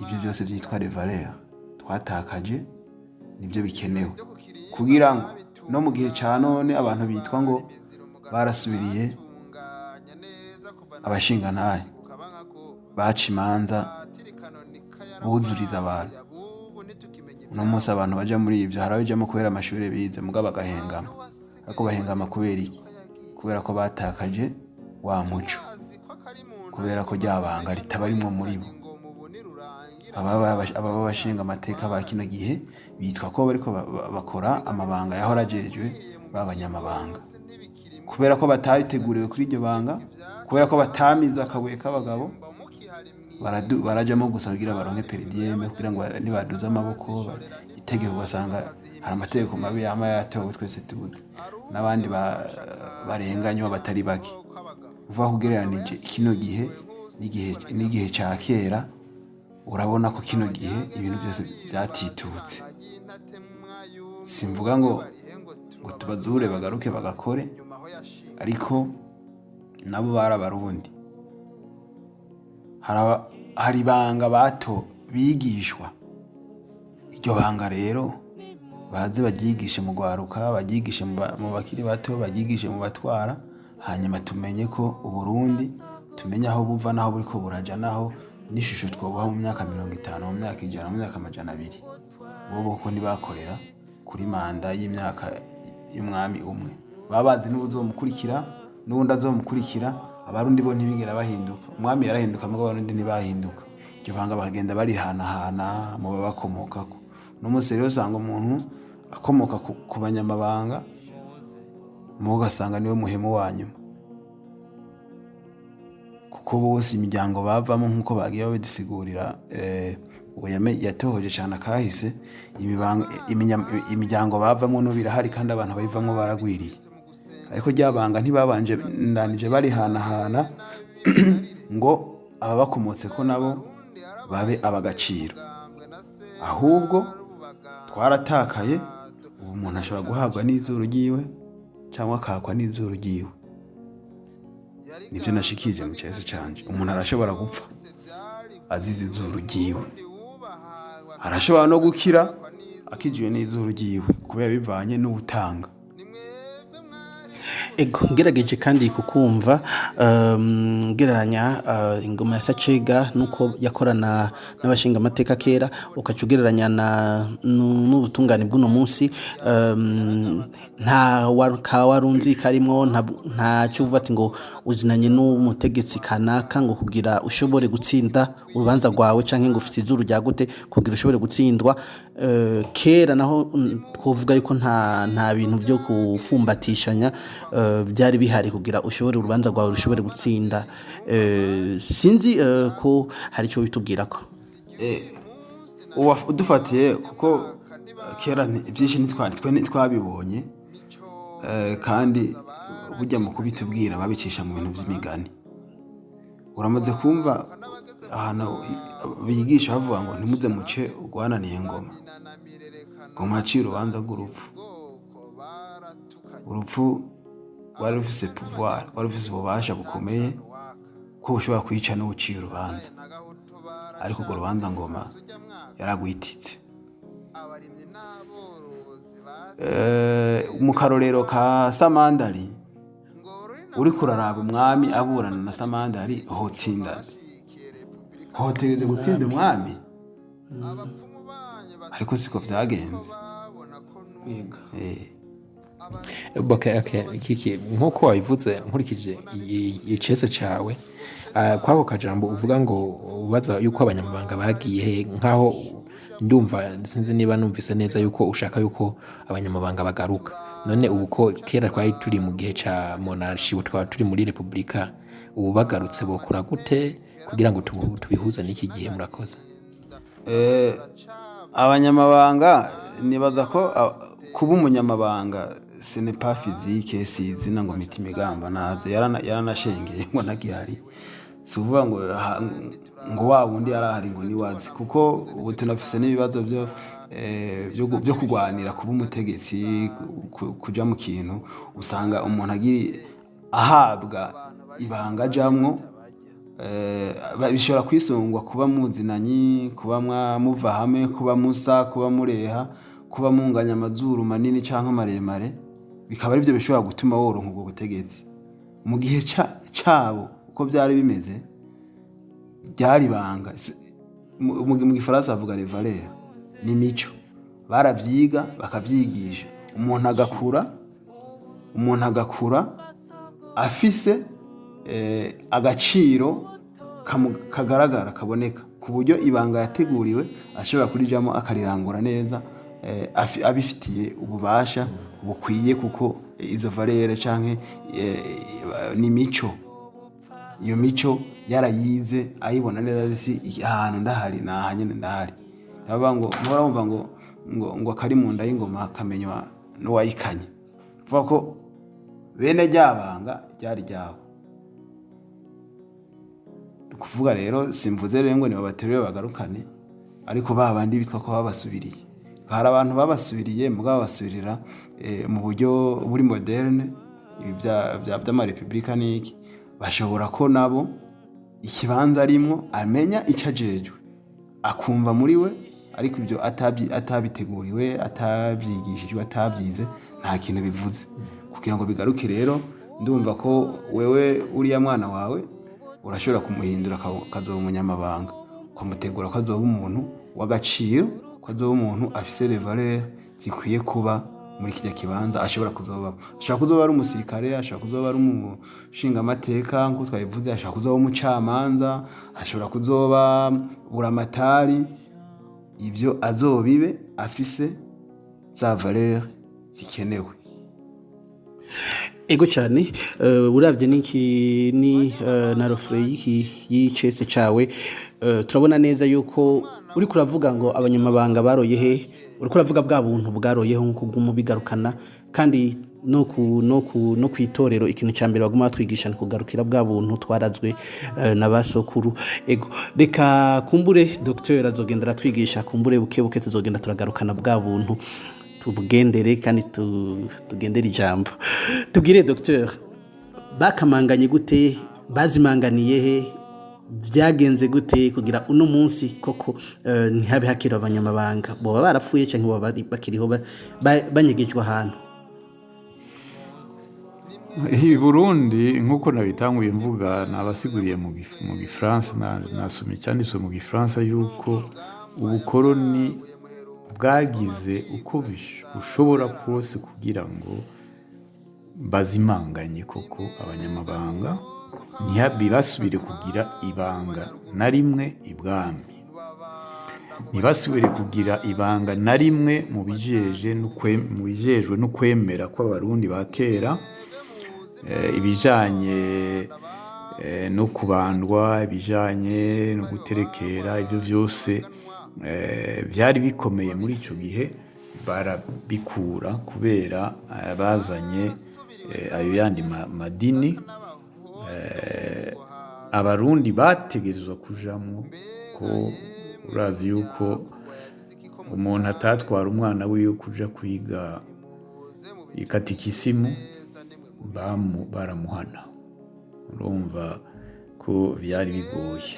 Speaker 8: Ibyo byose byitwa les valeurs twatakaje nibyo bikenewe kugira ngo no mu gihe cya none abantu bitwa ngo barasubiriye abashingantahe baca imanza buzuriza abantu. Uno munsi abantu baja muri ibyo, hari abajamo kubera amashuri bize, mugabo bagahengama. Ariko bahengama kubera iki? Kubera ko batakaje wa muco, kubera ko rya banga ritabarimwo muri bo. Ababa bashinga amateka ba kino gihe bitwa ko bariko bakora amabanga yahora ajejwe b'abanyamabanga, kubera ko batabiteguriwe kuri iryo banga, kubera ko batamize akabuye k'abagabo, barajamo gusa kugira baronke per diem, kugira ngo nibaduze amaboko itegeko. Ugasanga hari amategeko mabi yama yatowe twese tuzi, n'abandi barenganywa batari bake. Uva ugereranije kino gihe n'igihe ca kera, urabona ko kino gihe ibintu byose byatitutse. Simvuga ngo tubazure bagaruke bagakore, ariko nabo bari Abarundi. Hari ibanga bato bigishwa. Iryo banga rero baze baryigishe mu rwaruka, baryigishe mu bakiri bato, baryigishe mu batwara, hanyuma tumenye ko Uburundi, tumenye aho buva n'aho buriko buraja, naho n'ishusho twobuha mu myaka 50, mu myaka 100, mu myaka 200. Bobo ko ntibakorera kuri manda y'imyaka y'umwami umwe, baba bazi n'uwuzomukurikira n'uwundi azomukurikira. Abarundi bo ntibigera bahinduka. Umwami yarahinduka, mugabo Abarundi ntibahinduka. Iryo banga bakagenda barihanahana mu babakomokako. Uno munsi rero usanga umuntu akomoka ku banyamabanga, mubo ugasanga niwe muhemu wa nyuma, kuko bose imiryango bavamo, nk'uko bagiye babidusigurira, uwo yatohoje cyane akahise, imiryango bavamo n'ubu irahari, kandi abantu bayivamo baragwiriye. Ariko rya banga ntibabanje ndanije barihanahana ngo ababakomotse ko nabo babe abagaciro. Ahubwo twaratakaye. Ubu umuntu ashobora guhabwa n'izuru ryiwe cyangwa akakwa n'izuru ryiwe. Nibyo nashikije mu cyese canje. Umuntu arashobora gupfa azize izuru ryiwe, arashobora no gukira akijiwe n'izuru ryiwe, kubera bivanye n'ubutanga.
Speaker 6: Ego, ngerageje kandi kukumva, ngereranya ingoma ya Sacega nuko yakorana n'abashinga amateka kera, ukaca ugereranya n'ubutungane bw'uno munsi, nta ka warunzi karimwo, nta cyo uvuga ati ngo uzinanye n'umutegetsi kanaka ngo kugira ushobore gutsinda urubanza rwawe, canke ngo ufite izuru rya gute kugira ushobore gutsindwa. Kera naho twovuga yuko nta bintu byo gufumbatishanya byari bihari kugira ushobore urubanza rwawe rushobore gutsinda. Sinzi ko hari icyo bitubwira ko
Speaker 8: Udufatiye kuko kera byinshi twe ntitwabibonye, kandi burya mu kubitubwira babicisha mu bintu by'imigani. Uramaze kumva ahantu bigisha bavuga ngo ntimuze muce urwananiye ngoma, ngo mwaciye urubanza rw'urupfu. Urupfu rwari rufise pouvoir, rwari rufise ububasha bukomeye ko bushobora kwica n'uciye urubanza, ariko urwo rubanza ngoma yaragwititse. Mu karorero ka Samandari, uriko uraraba umwami aburana na Samandari, hotsindana, hotegereje gutsinda umwami, ariko siko vyagenze.
Speaker 7: Okay. Kiki, nkuko wabivuze, nkurikije icese cawe, kwako kajambo uvuga ngo ubaza yuko abanyamabanga bagiye he, nkaho ndumva, sinzi niba numvise neza yuko ushaka yuko abanyamabanga bagaruka. None ubu ko kera twari turi mu gihe ca monarchie, ubu twaba turi muri republika, ubu bagarutse bokura gute kugira ngo tubihuze n'iki gihe? Murakoze.
Speaker 8: Abanyamabanga, nibaza ko kuba umunyamabanga ce n'est pas physique, si izina ngo mita imigamba naze yaranashengeye ngo ntagihari. Si ukuvuga ngo ngo wa wundi yarahari ngo niwazi, kuko ubu tunafise n'ibibazo byo kurwanira kuba umutegetsi, kuja mu kintu. Usanga umuntu agiye ahabwa ibanga ajamwo, bishobora kwisungwa kuba muzinanyi, kuba muva hamwe, kuba musa, kuba mureha, kuba munganya amazuru manini canke maremare, bikaba arivyo bishobora gutuma woronka ubwo butegetsi. Mu gihe cabo uko byari bimeze, ryari ibanga. Mu gifaransa bavuga les valeurs, ni imico. Baravyiga, bakavyigisha, umuntu agakura afise agaciro kagaragara, kaboneka, ku buryo ibanga yateguriwe ashobora kurijamo akarirangura neza, abifitiye ububasha bukwiye, kuko izo valeurs canke n'imico, iyo mico yarayize, ayibona neza, ati ahantu ndahari naha nyene ndahari. Bavuga ngo mpora wumva ngo akari mu nda y'ingoma kamenywa n'uwayikanye. Vuga ko bene ryabanga ryari ryabo. Ni ukuvuga rero, simvuze rero ngo nibabaterure bagarukane, ariko ba bandi bitwa ko babasubiriye, hari abantu babasubiriye, mugabo babasubirira mu buryo buri moderne, ibi by'amarepubulika n'iki, bashobora ko nabo ikibanza arimwo amenya icyo ajejwe. Akumva muri we, ariko ibyo atabiteguriwe, atabyigishijwe, atabyize, nta kintu bivuze. Kugira ngo bigaruke rero, ndumva ko wewe uriya mwana wawe urashobora kumuhindura akazoba umunyamabanga, ukamutegura ko azoba umuntu w'agaciro, ko azoba umuntu afise les valeurs zikwiye kuba muri kijya kibanza ashobora kuzoba. Ashobora kuzoba ari umusirikare, ashobora kuzoba ari umushingamateka nk'uko twabivuze, ashobora kuzoba umucamanza, ashobora kuzoba buramatari. Ibyo azobibe afise za valeurs zikenewe.
Speaker 6: Ego cyane. Uravye niki ni na reflet y'iki y'icese cawe, turabona neza yuko uriko uravuga ngo abanyamabanga baroye he, uriko uravuga bwa buntu bwaroyeho nkuko bw'umubigarukana. Kandi no kwitorero, ikintu ca mbere baguma batwigisha ni kugarukira bwa buntu twarazwe na basokuru. Ego, reka kumbure docteur azogenda aratwigisha, kumbure buke buke tuzogenda turagarukana bwa buntu, tubugendere kandi tugendere ijambo. Tubwire docteur, bakamanganye gute, bazimanganiye he, byagenze gute kugira uno munsi koko ntihabe hakiri abanyamabanga? Boba barapfuye cyangwa boba bakiriho, banyegejwe ahantu?
Speaker 9: I Burundi, nk'uko nabitanguye mvuga, nabasiguriye mu gifaransa, nasomye icyanditswe mu gifaransa yuko ubukoroni bwagize uko bushobora kose kugira ngo bazimanganye koko abanyamabanga, ntibasubire kugira ibanga na rimwe ibwami, ntibasubire kugira ibanga na rimwe mu bijejwe no kwemera kw'Abarundi ba kera, ibijanye no kubandwa, ibijanye no guterekera. Ibyo byose byari bikomeye muri ico gihe, barabikura kubera bazanye ayo yandi madini Abarundi bategerezwa kujamwo, ko urazi yuko umuntu atatwara umwana wiwe kuja kwiga ikatikisimu, baramuhana. Urumva ko byari bigoye.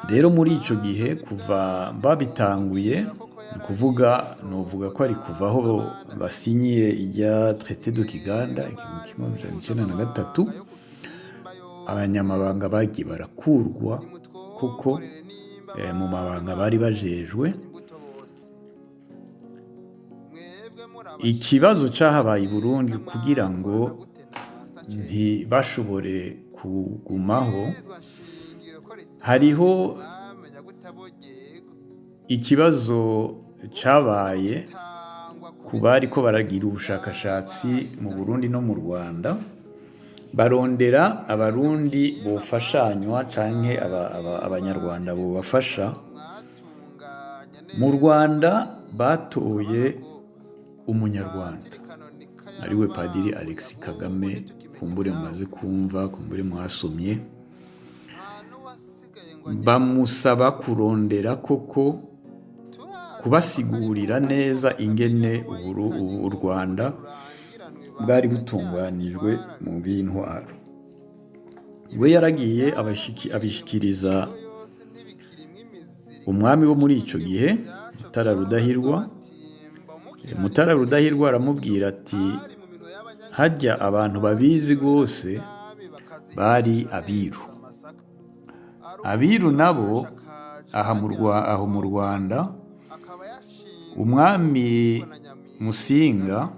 Speaker 9: Rero muri ico gihe, kuva babitanguye, ni ukuvuga, novuga ko ari kuva aho basinyiye irya traité de Kiganda 1993, abanyamabanga bagiye barakurwa kuko mu mabanga bari bajejwe. Ikibazo cyahabaye i Burundi kugira ngo ntibashobore kugumaho, hariho ikibazo cyabaye ku bari ko baragira ubushakashatsi mu Burundi no mu Rwanda, barondera Abarundi bofashanywa canke Abanyarwanda bobafasha. Mu Rwanda batoye Umunyarwanda ariwe Padiri Alexis Kagame, kumbure mumaze kumva, kumbure mwasomye. Bamusaba kurondera koko kubasigurira neza ingene u Rwanda bwari butunganijwe mu bw'intwaro. We yaragiye abishikiriza umwami wo muri ico gihe, Mutara Rudahirwa. Mutara Rudahirwa aramubwira ati: "Hajya abantu babizi rwose bari abiru." Abiru nabo aha aho mu Rwanda, umwami Musinga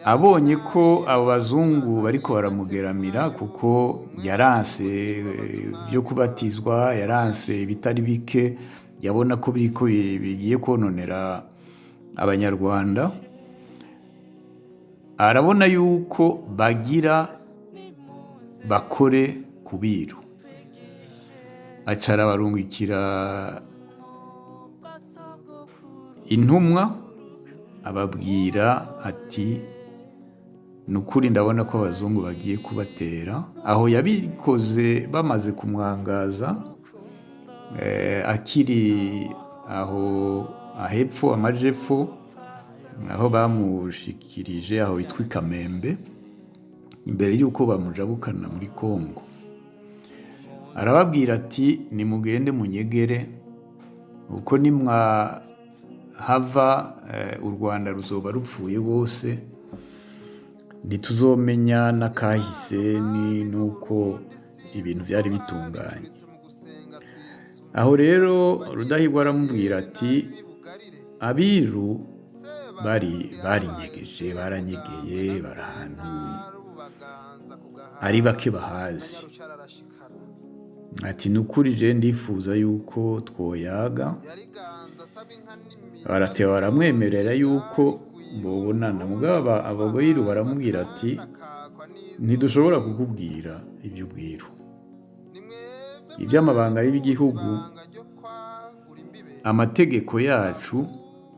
Speaker 9: abonye ko abo bazungu bariko baramugeramira, kuko yaranse byo kubatizwa, yaranse ibitari bike, yabona ko biriko bigiye kononera Abanyarwanda, arabona yuko bagira bakore ku biru, aca arabarungikira intumwa, ababwira ati: "Ni ukuri ndabona ko abazungu bagiye kubatera." Aho yabikoze bamaze kumwangaza, akiri aho ahepfo amajepfo, aho bamushikirije aho bitwa i Kamembe, imbere y'uko bamujabukana muri Kongo. Arababwira ati: "Nimugende munyegere, uko nimwahava u Rwanda ruzoba rupfuye rwose, ntituzomenya n'akahise ni nuko ibintu byari bitunganye." Aho rero Rudahigwa aramubwira ati: "Abiru bari barinyegeje, baranyegeye, bari ahantu ari bake bahazi." Ati: "Ni ukuri je ndifuza yuko twoyaga." Barateba baramwemerera yuko bobonana, mugabo abo biru baramubwira ati: "Ntidushobora kukubwira iby'ubwiru, iby'amabanga y'igihugu. Amategeko yacu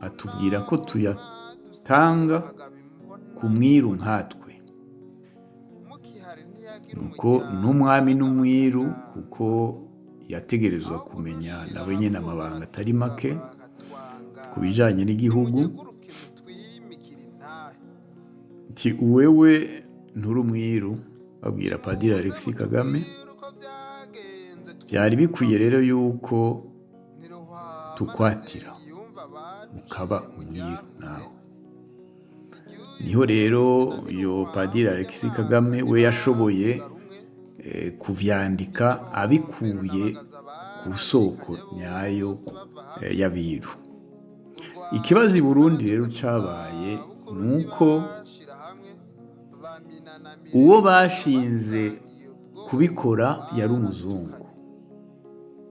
Speaker 9: atubwira ko tuyatanga ku mwiru nkatwe, nuko n'umwami n'umwiru, kuko yategerezwa kumenya nawe nyine amabanga atari make ku bijyanye n'igihugu." Ati: "Uwewe nturi umwiru." Babwira Padiri Alexis Kagame: "Byari bikwiye rero yuko tukwatira ukaba umwiru nawe." Niho rero uyo Padiri Alexis Kagame we yashoboye kuvyandika abikuye ku soko nyayo y'abiru. Ikibazo i Burundi rero cabaye nuko uwo bashinze kubikora yari umuzungu,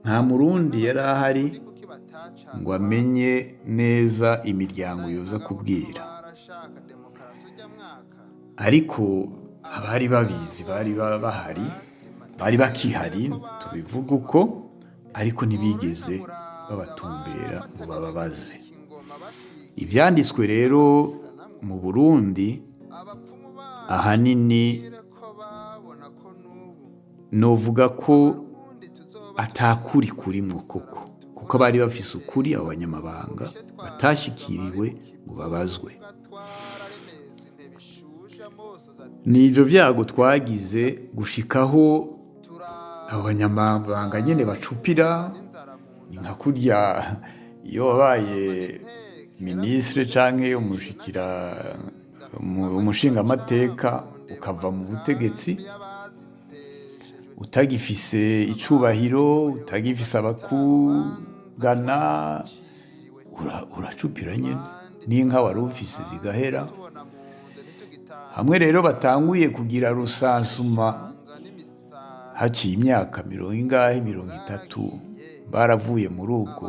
Speaker 9: nta Murundi yari ahari ngo amenye neza imiryango yoza kubwira. Ariko abari babizi bari bahari, bari bakihari, tubivuga uko, ariko ntibigeze babatumbera ngo bababaze. Ibyanditswe rero mu Burundi ahanini novuga ko atakuri kurimwo koko, kuko bari bafise ukuri abo banyamabanga batashikiriwe ngo babazwe. Ni ivyo vyago twagize gushikaho abo banyamabanga nyene bacupira. Ni nka kurya iyo wabaye minisitiri canke umushikira umushingamateka, ukava mu butegetsi utagifise icubahiro, utagifise abakugana, uracupira nyene n'inka wari ufise zigahera. Hamwe rero batanguye kugira recensement haciye imyaka mirongo ingahe, 30, baravuye muri ubwo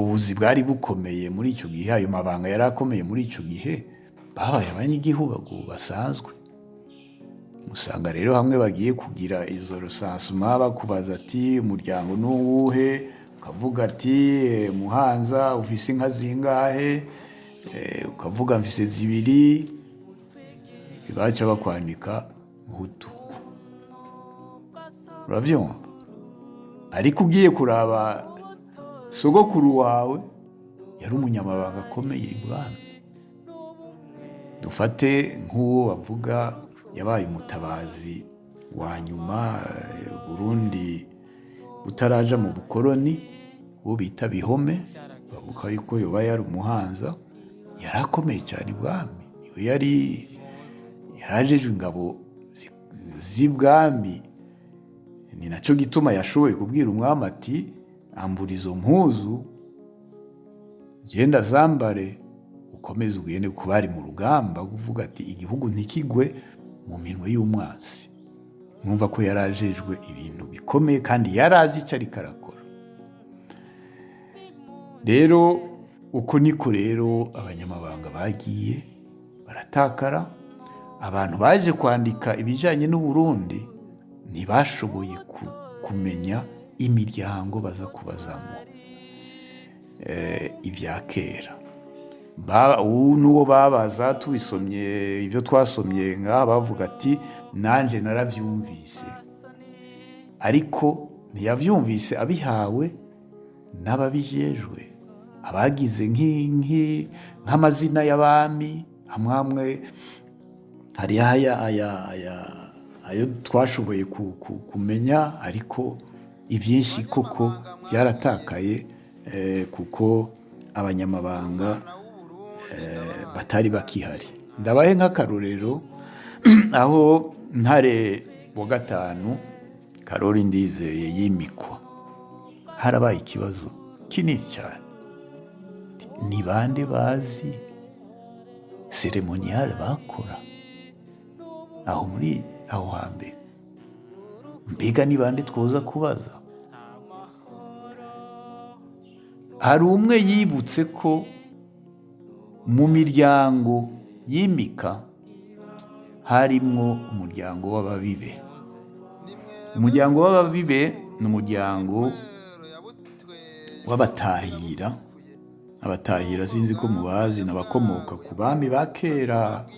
Speaker 9: buzi bwari bukomeye muri icyo gihe, ayo mabanga yari akomeye muri icyo gihe, babaye abanyagihugu basanzwe. Usanga rero hamwe bagiye kugira izo recensement bakubaza ati: "Umuryango ni uwuhe?" Ukavuga ati: "Muhanza." "Ufise inka zingahe?" Ukavuga: "Mfise zibiri." Baca bakwandika Muhutu, urabyumva? Ariko ugiye kuraba sogokuru wawe yari umunyamabanga akomeye ibwami. Dufate nk'uwo bavuga yabaye umutabazi wa nyuma Burundi butaraja mu bukoroni, uwo bita Bihome, bavuga yuko yoba yari umuhanza, yari akomeye cyane ibwami. Niwe yari yarajejwe ingabo z'ibwami. Ni nacyo gituma yashoboye kubwira umwami ati: "Ambura izo mpuzu genda zambare, ukomeze ugende." Kuba bari mu rugamba, kuvuga ati: "Igihugu ntikigwe mu minwe y'umwansi." Mwumva ko yari ajejwe ibintu bikomeye kandi yari azi icyo ariko arakora. Rero uko niko rero abanyamabanga bagiye baratakara. Abantu baje kwandika ibijyanye n'Uburundi ntibashoboye kumenya imiryango baza kubazamo ibya kera. Ubu n'uwo babaza, tubisomye ibyo twasomye ngaha, bavuga ati: "Nanjye narabyumvise." Ariko ntiyabyumvise abihawe n'ababijejwe, abagize nk'amazina y'abami amwe amwe. Hariho aya Ayo twashoboye kumenya, ariko ibyinshi koko byaratakaye, kuko abanyamabanga batari bakihari. Ndabahe nk'akarorero aho Ntare wa gatanu Karori Ndizeye yimikwa, harabaye ikibazo kinini cyane: ni bande bazi cérémonial bakora aho muri aho hambere? Mbega ni bande twoza kubaza? Hari umwe yibutse ko mu miryango yimika harimwo umuryango w'ababibe. Umuryango w'ababibe ni umuryango w'abatahira. Abatahira sinzi ko mubazi, ni abakomoka ku bami ba kera,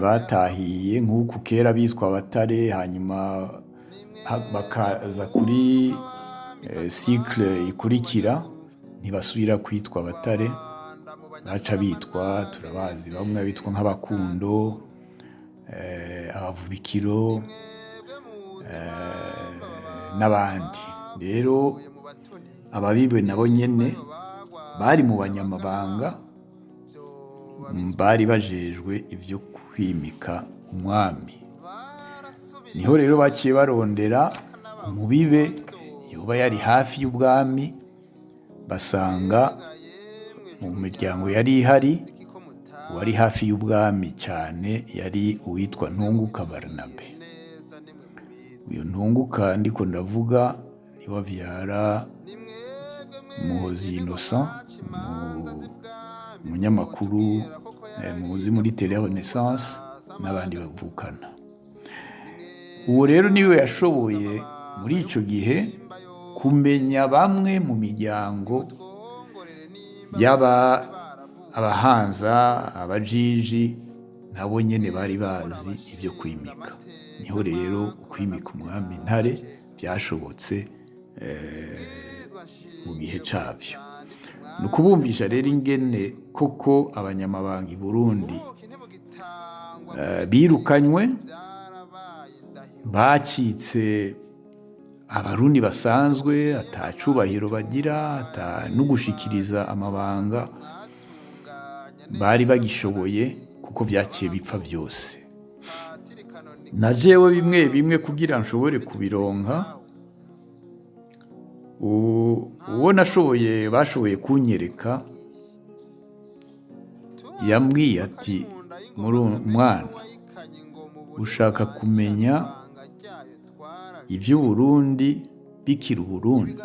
Speaker 9: batahiye nk'uku kera bitwa abatare, hanyuma bakaza kuri cycle ikurikira ntibasubira kwitwa abatare, baca bitwa, turabazi, bamwe bitwa nk'abakundo, abavubikiro, n'abandi. Rero ababibe nabo nyene bari mu banyamabanga, bari bajejwe ibyo kwimika umwami. Niho rero baciye barondera umubibe yoba yari hafi y'ubwami, basanga mu miryango yari ihari uwari hafi y'ubwami cyane yari uwitwa Ntunguka Barnabe. Uyu Ntunguka ndiko ndavuga niwe abyara Muhozi Innocent, umunyamakuru muzi muri Tele Renaissance, n'abandi bavukana. Uwo rero niwe yashoboye muri ico gihe kumenya bamwe mu miryango yaba abahanza, abajiji, nabo nyene bari bazi ibyo kwimika. Niho rero ukwimika umwami Ntare byashobotse mu gihe cabyo. Ni ukubumvisha rero ingene koko abanyamabanga i Burundi birukanywe, bacitse abarundi basanzwe, atacubahiro bagira, ata n'ugushikiriza amabanga bari bagishoboye, kuko byaciye bipfa byose. Na jewe bimwe bimwe kugira nshobore kubironka, uwo nashoboye bashoboye kunyereka yambwiye ati: "Muri mwana, ushaka kumenya iby'Uburundi bikiri Uburundi,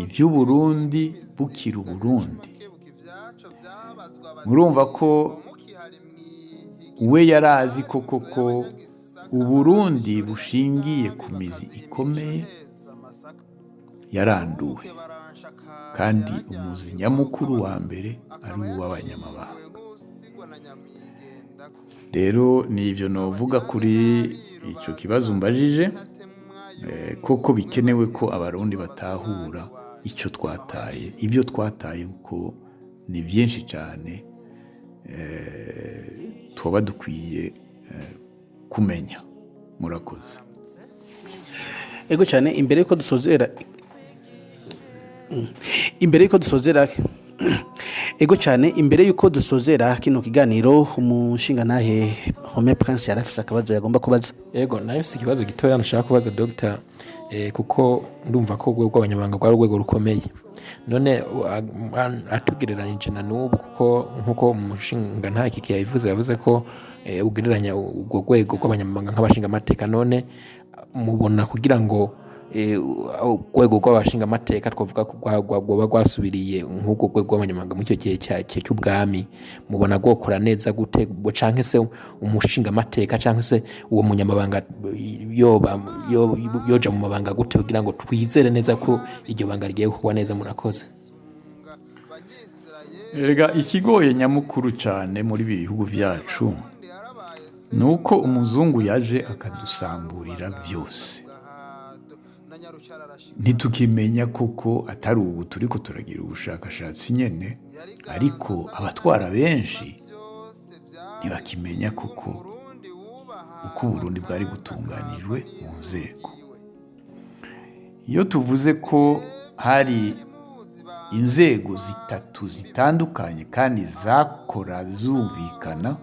Speaker 9: iby'Uburundi bukiri Uburundi." Murumva ko we yarazi ko koko Uburundi bushingiye ku mizi ikomeye yaranduwe, kandi umuzi nyamukuru wa mbere ari uw'abanyamabanga. Rero ni ibyo novuga kuri icyo kibazo mbajije, koko bikenewe ko abarundi batahura icyo twataye, ibyo twataye, kuko ni byinshi cyane tuba dukwiye kumenya. Murakoze.
Speaker 6: Ego cyane. Imbere yuko dusozera, ego cyane, imbere yuko dusozera kino kiganiro, umushingantahe Home Prince yarafise akabazo yagomba kubaza.
Speaker 7: Ego, nayo si ikibazo gitoya nashaka kubaza Dr, kuko ndumva ko urwego rw'abanyamabanga rwari urwego rukomeye. None atugereranije na n'ubu, kuko nk'uko umushinga nta kiki yabivuze, yavuze ko ugereranya urwo rwego rw'abanyamabanga nk'abashingamateka. None mubona kugira ngo urwego rw'abashingamateka twavuga ko rwoba rwasubiriye nk'urwo rwego rw'abanyamabanga muri icyo gihe cy'ubwami, mubona rwokora neza gute? Canke se umushingamateka canke se uwo munyamabanga yoba yoja mu mabanga gute kugira ngo twizere neza ko iryo banga rigiye gukorwa neza? Murakoze.
Speaker 9: Erega ikigoye nyamukuru cyane muri ibi bihugu byacu ni uko umuzungu yaje akadusamburira byose, ntitukimenya koko atari ubu turi ko turagira ubushakashatsi nyine, ariko abatwara benshi ntibakimenya koko. Uko Uburundi bwari butunganijwe mu nzego, iyo tuvuze ko hari inzego zitatu zitandukanye kandi zakora zumvikana,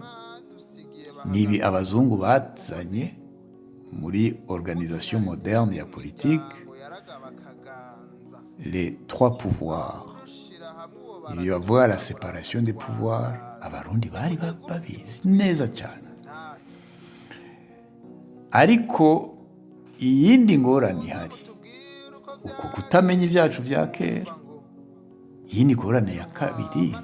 Speaker 9: ni ibi abazungu bazanye muri organisation moderne ya politique, les trois pouvoirs. Ibi bavuga la séparation des pouvoirs, Abarundi bari babizi neza cyane. Ariko iyindi ngorane ihari, uku kutamenya ibyacu bya kera, iyindi ngorane ya kabiri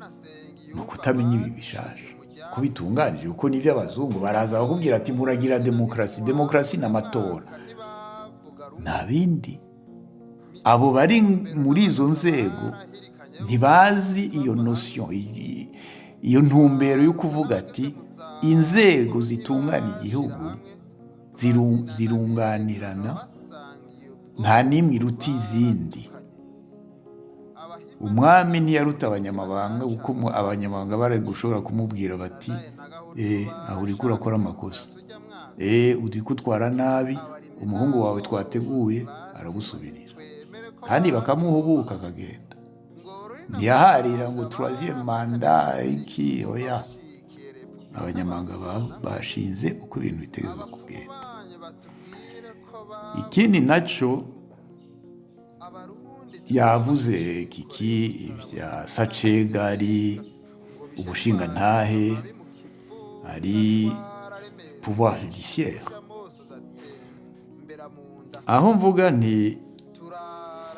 Speaker 9: ni ukutamenya ibi bishaje ko bitunganije, kuko n'ibyo abazungu baraza bakubwira ati: "Muragira demokarasi." Demokarasi ni amatora, nta bindi. Abo bari muri izo nzego ntibazi iyo notion, iyo ntumbero yo kuvuga ati inzego zitunganya igihugu zirunganirana, nta n'imwe iruta izindi. Umwami ntiyaruta abanyamabanga, kuko abanyamabanga bari gushobora kumubwira bati: "Aho uriko urakora amakosa, uriko utwara nabi, umuhungu wawe twateguye aragusubirira," kandi bakamuhubuka akagenda. Ntiyaharira ngo troisième mandat iki, oya. Abanyamabanga bashinze uko ibintu bitegerezwa kugenda. Ikindi nacyo yavuze kiki bya Sacega, ari ubushingantahe, ari pouvoir judiciaire, aho mvuga nti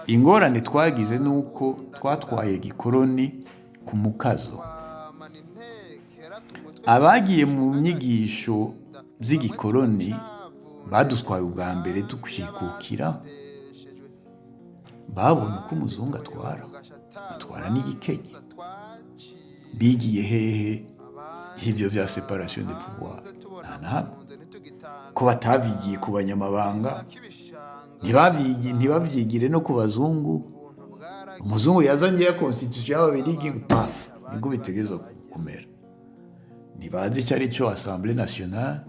Speaker 9: ingorane twagize ni uko twatwaye gikoroni ku mukazo. Abagiye mu nyigisho z'igikoroni badutwaye ubwa mbere dukwikukira, babona uko umuzungu atwara, atwara n'igikenye. Bigiye hehe ibyo bya séparation de pouvoir? Nta na hamwe. Ko batabigiye ku banyamabanga, ntibabyigire no ku bazungu. Umuzungu yazanye ya constitution y'Ababirigi, paf, niko bitegerezwa kumera. Ntibazi icyo ari cyo Assemblée nationale,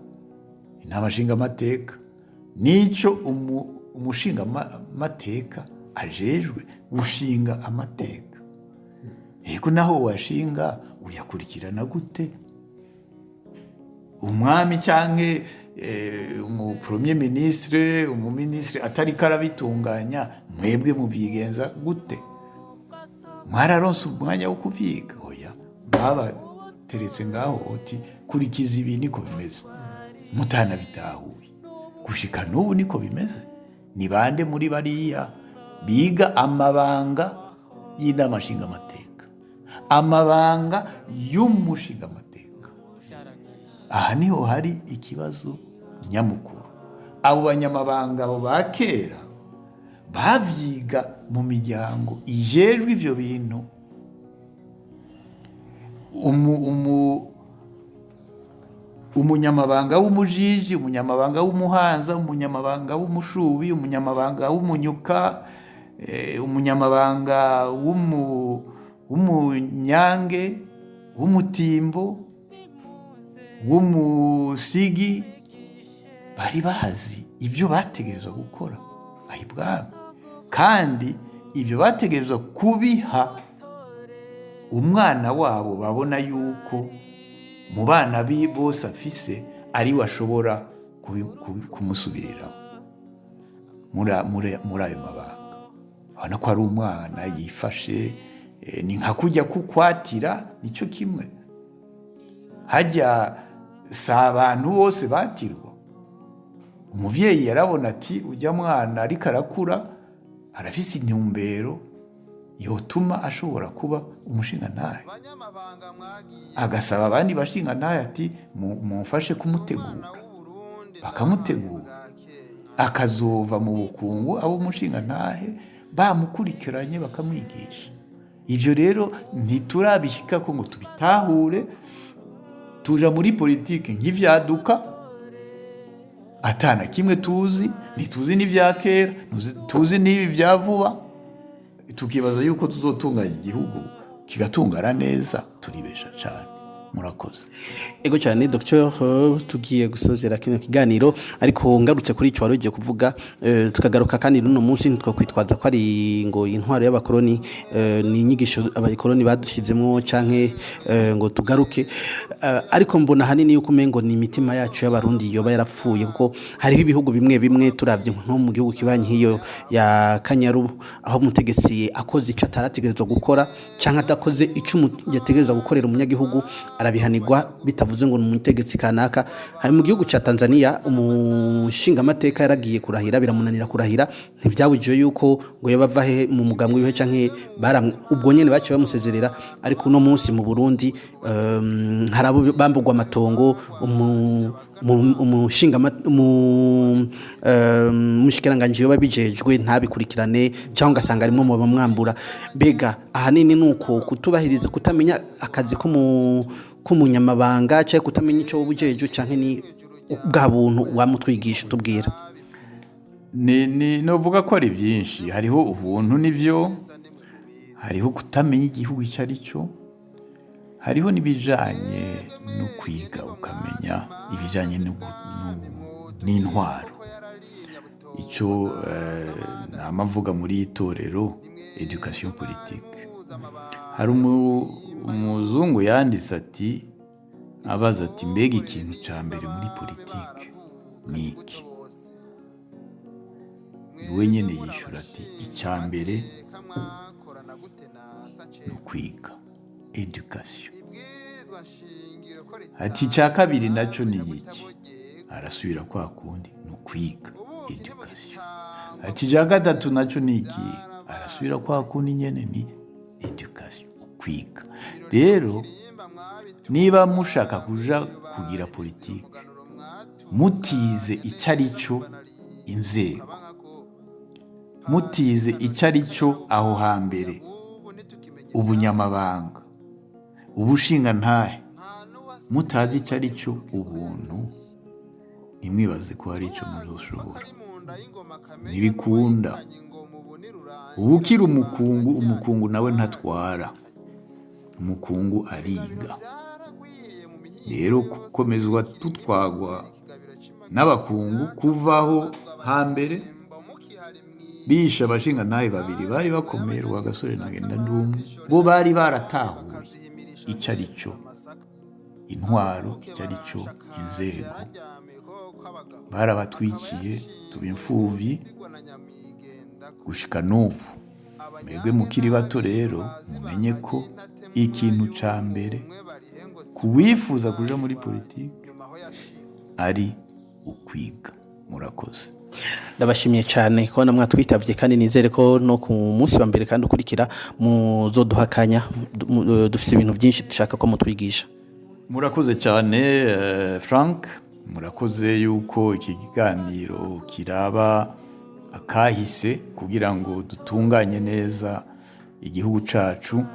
Speaker 9: inama nshingamateka, n'icyo umushingamateka ajejwe gushinga amateka. Yego, naho washinga uyakurikirana gute? Umwami cyangwa umu premier ministre, umuminisitiri atariko arabitunganya, mwebwe mubyigenza gute? Mwararonse umwanya wo kubyiga? Oya, babateretse ngaho uti: "Kurikiza ibi, niko bimeze," mutanabitahuye. Gushika n'ubu niko bimeze. Ni bande muri bariya biga amabanga y'inama nshingamateka, amabanga y'umushingamateka? Aha niho hari ikibazo nyamukuru. Abo banyamabanga, abo ba kera, bavyiga mu miryango ijejwe ivyo bintu. Umunyamabanga w'umujiji, umunyamabanga w'umuhanza, umunyamabanga w'umushubi, umunyamabanga w'umunyuka, umunyamabanga w'umunyange, w'umutimbo, w'umusigi, bari bazi ibyo bategerezwa gukora aho ibwami, kandi ibyo bategerezwa kubiha umwana wabo babona yuko mu bana bose afise ari we ashobora kumusubirira muri ayo mabanga. Urabona ko ari umwana yifashe, ni nka kujya kukwatira, nicyo kimwe. Hajya si abantu bose batirwa. Umubyeyi yarabona ati: "Ujya mwana ariko arakura, arafise intumbero yotuma ashobora kuba umushingantahe," agasaba abandi bashingantahe ati: "Mumfashe kumutegura." Bakamutegura, akazova mu bukungu abo umushingantahe, bamukurikiranye, bakamwigisha. Ibyo rero ntiturabishyika ko ngo tubitahure. Tuja muri politiki nk'ivyaduka, atana kimwe tuzi. Ntituzi n'ibya kera, tuzi n'ibi bya vuba, tukibaza yuko tuzotunganya igihugu kigatungana neza. Turibesha cyane. Murakoze.
Speaker 6: Ego cyane, Dr. Tugiye gusozera kino kiganiro, ariko ngarutse kuri ico wari ugiye kuvuga, tukagaruka kandi n'uno munsi ntitwokwitwaza ko ari ngo intwaro y'abakoroni, ni inyigisho abakoroni badushizemwo, canke ngo tugaruke. Ariko mbona hanini yuko umengo ni imitima yacu y'Abarundi yoba yarapfuye, kuko hariho ibihugu bimwe bimwe, turavye nko mu gihugu kibanyi hiyo ya Kanyaru, aho umutegetsi akoze ico atarategerezwa gukora canke adakoze ico yategerezwa gukorera umunyagihugu, arabihanirwa, bitavuze ngo ni umutegetsi kanaka. Hari mu gihugu ca Tanzania, umushingamateka yaragiye kurahira, biramunanira kurahira. Ntivyabujije yuko ngo yoba ava he mu mugambwe wiwe canke ubwo nyene baciye bamusezerera. Ariko uno munsi mu Burundi, hari abo bambugwa amatongo, umushikiranganji yoba bijejwe ntabikurikirane, cyangwa ugasanga arimwo mu bamwambura. Mbega ahanini nuko kutubahiriza, kutamenya akazi k'umunyamabanga, cyangwa kutamenya icyo wowe ujejwe, canke ni bwa buntu wamutwigisha utubwira?
Speaker 9: Ni novuga ko ari byinshi. Hariho ubuntu, nivyo, hariho kutamenya igihugu icyo ari cyo, hariho n'ibijanye no kwiga ukamenya ibijanye n'intwaro. Icyo nama mvuga muri itorero, éducation politique. Hari umuzungu yanditse ati, abaza ati: "Mbega ikintu cya mbere muri politike ni iki?" We nyine yishyura ati: "Icya mbere ni ukwiga, éducation." Ati: "Icya kabiri nacyo ni iki?" Arasubira kwa kundi: "Ni ukwiga, éducation." Ati: "Icya gatatu nacyo ni iki?" Arasubira kwa kundi nyine: "Ni éducation, ukwiga." Rero niba mushaka kuja kugira politike mutize icyo ari cyo inzego, mutize icyo ari cyo aho hambere ubunyamabanga, ubushingantahe, mutazi icyo ari cyo ubuntu, ntimwibaze ko hari icyo muzoshobora. Ntibikunda. Uba ukiri umukungu. Umukungu nawe ntatwara, umukungu ariga. Rero gukomezwa tutwagwa n'abakungu kuvaho hambere bishe abashingantahe babiri bari bakomeye, Rwagasore na Ngendandumwe, bo bari baratahuye icyo ari cyo intwaro, icyo ari cyo inzego. Barabatwikiye, tuba imfuvyi gushika n'ubu. Mwebwe mukiri bato rero, mumenye ko ikintu ca mbere kuwifuza kuja muri politike ari ukwiga. Murakoze.
Speaker 6: Ndabashimiye cyane kubona mwatwitabye, kandi nizere ko no ku munsi wa mbere kandi ukurikira muzoduha akanya. Dufite ibintu byinshi dushaka ko mutwigisha.
Speaker 9: Murakoze cyane, Frank. Murakoze yuko iki kiganiro kiraba akahise kugira ngo dutunganye neza igihugu cacu.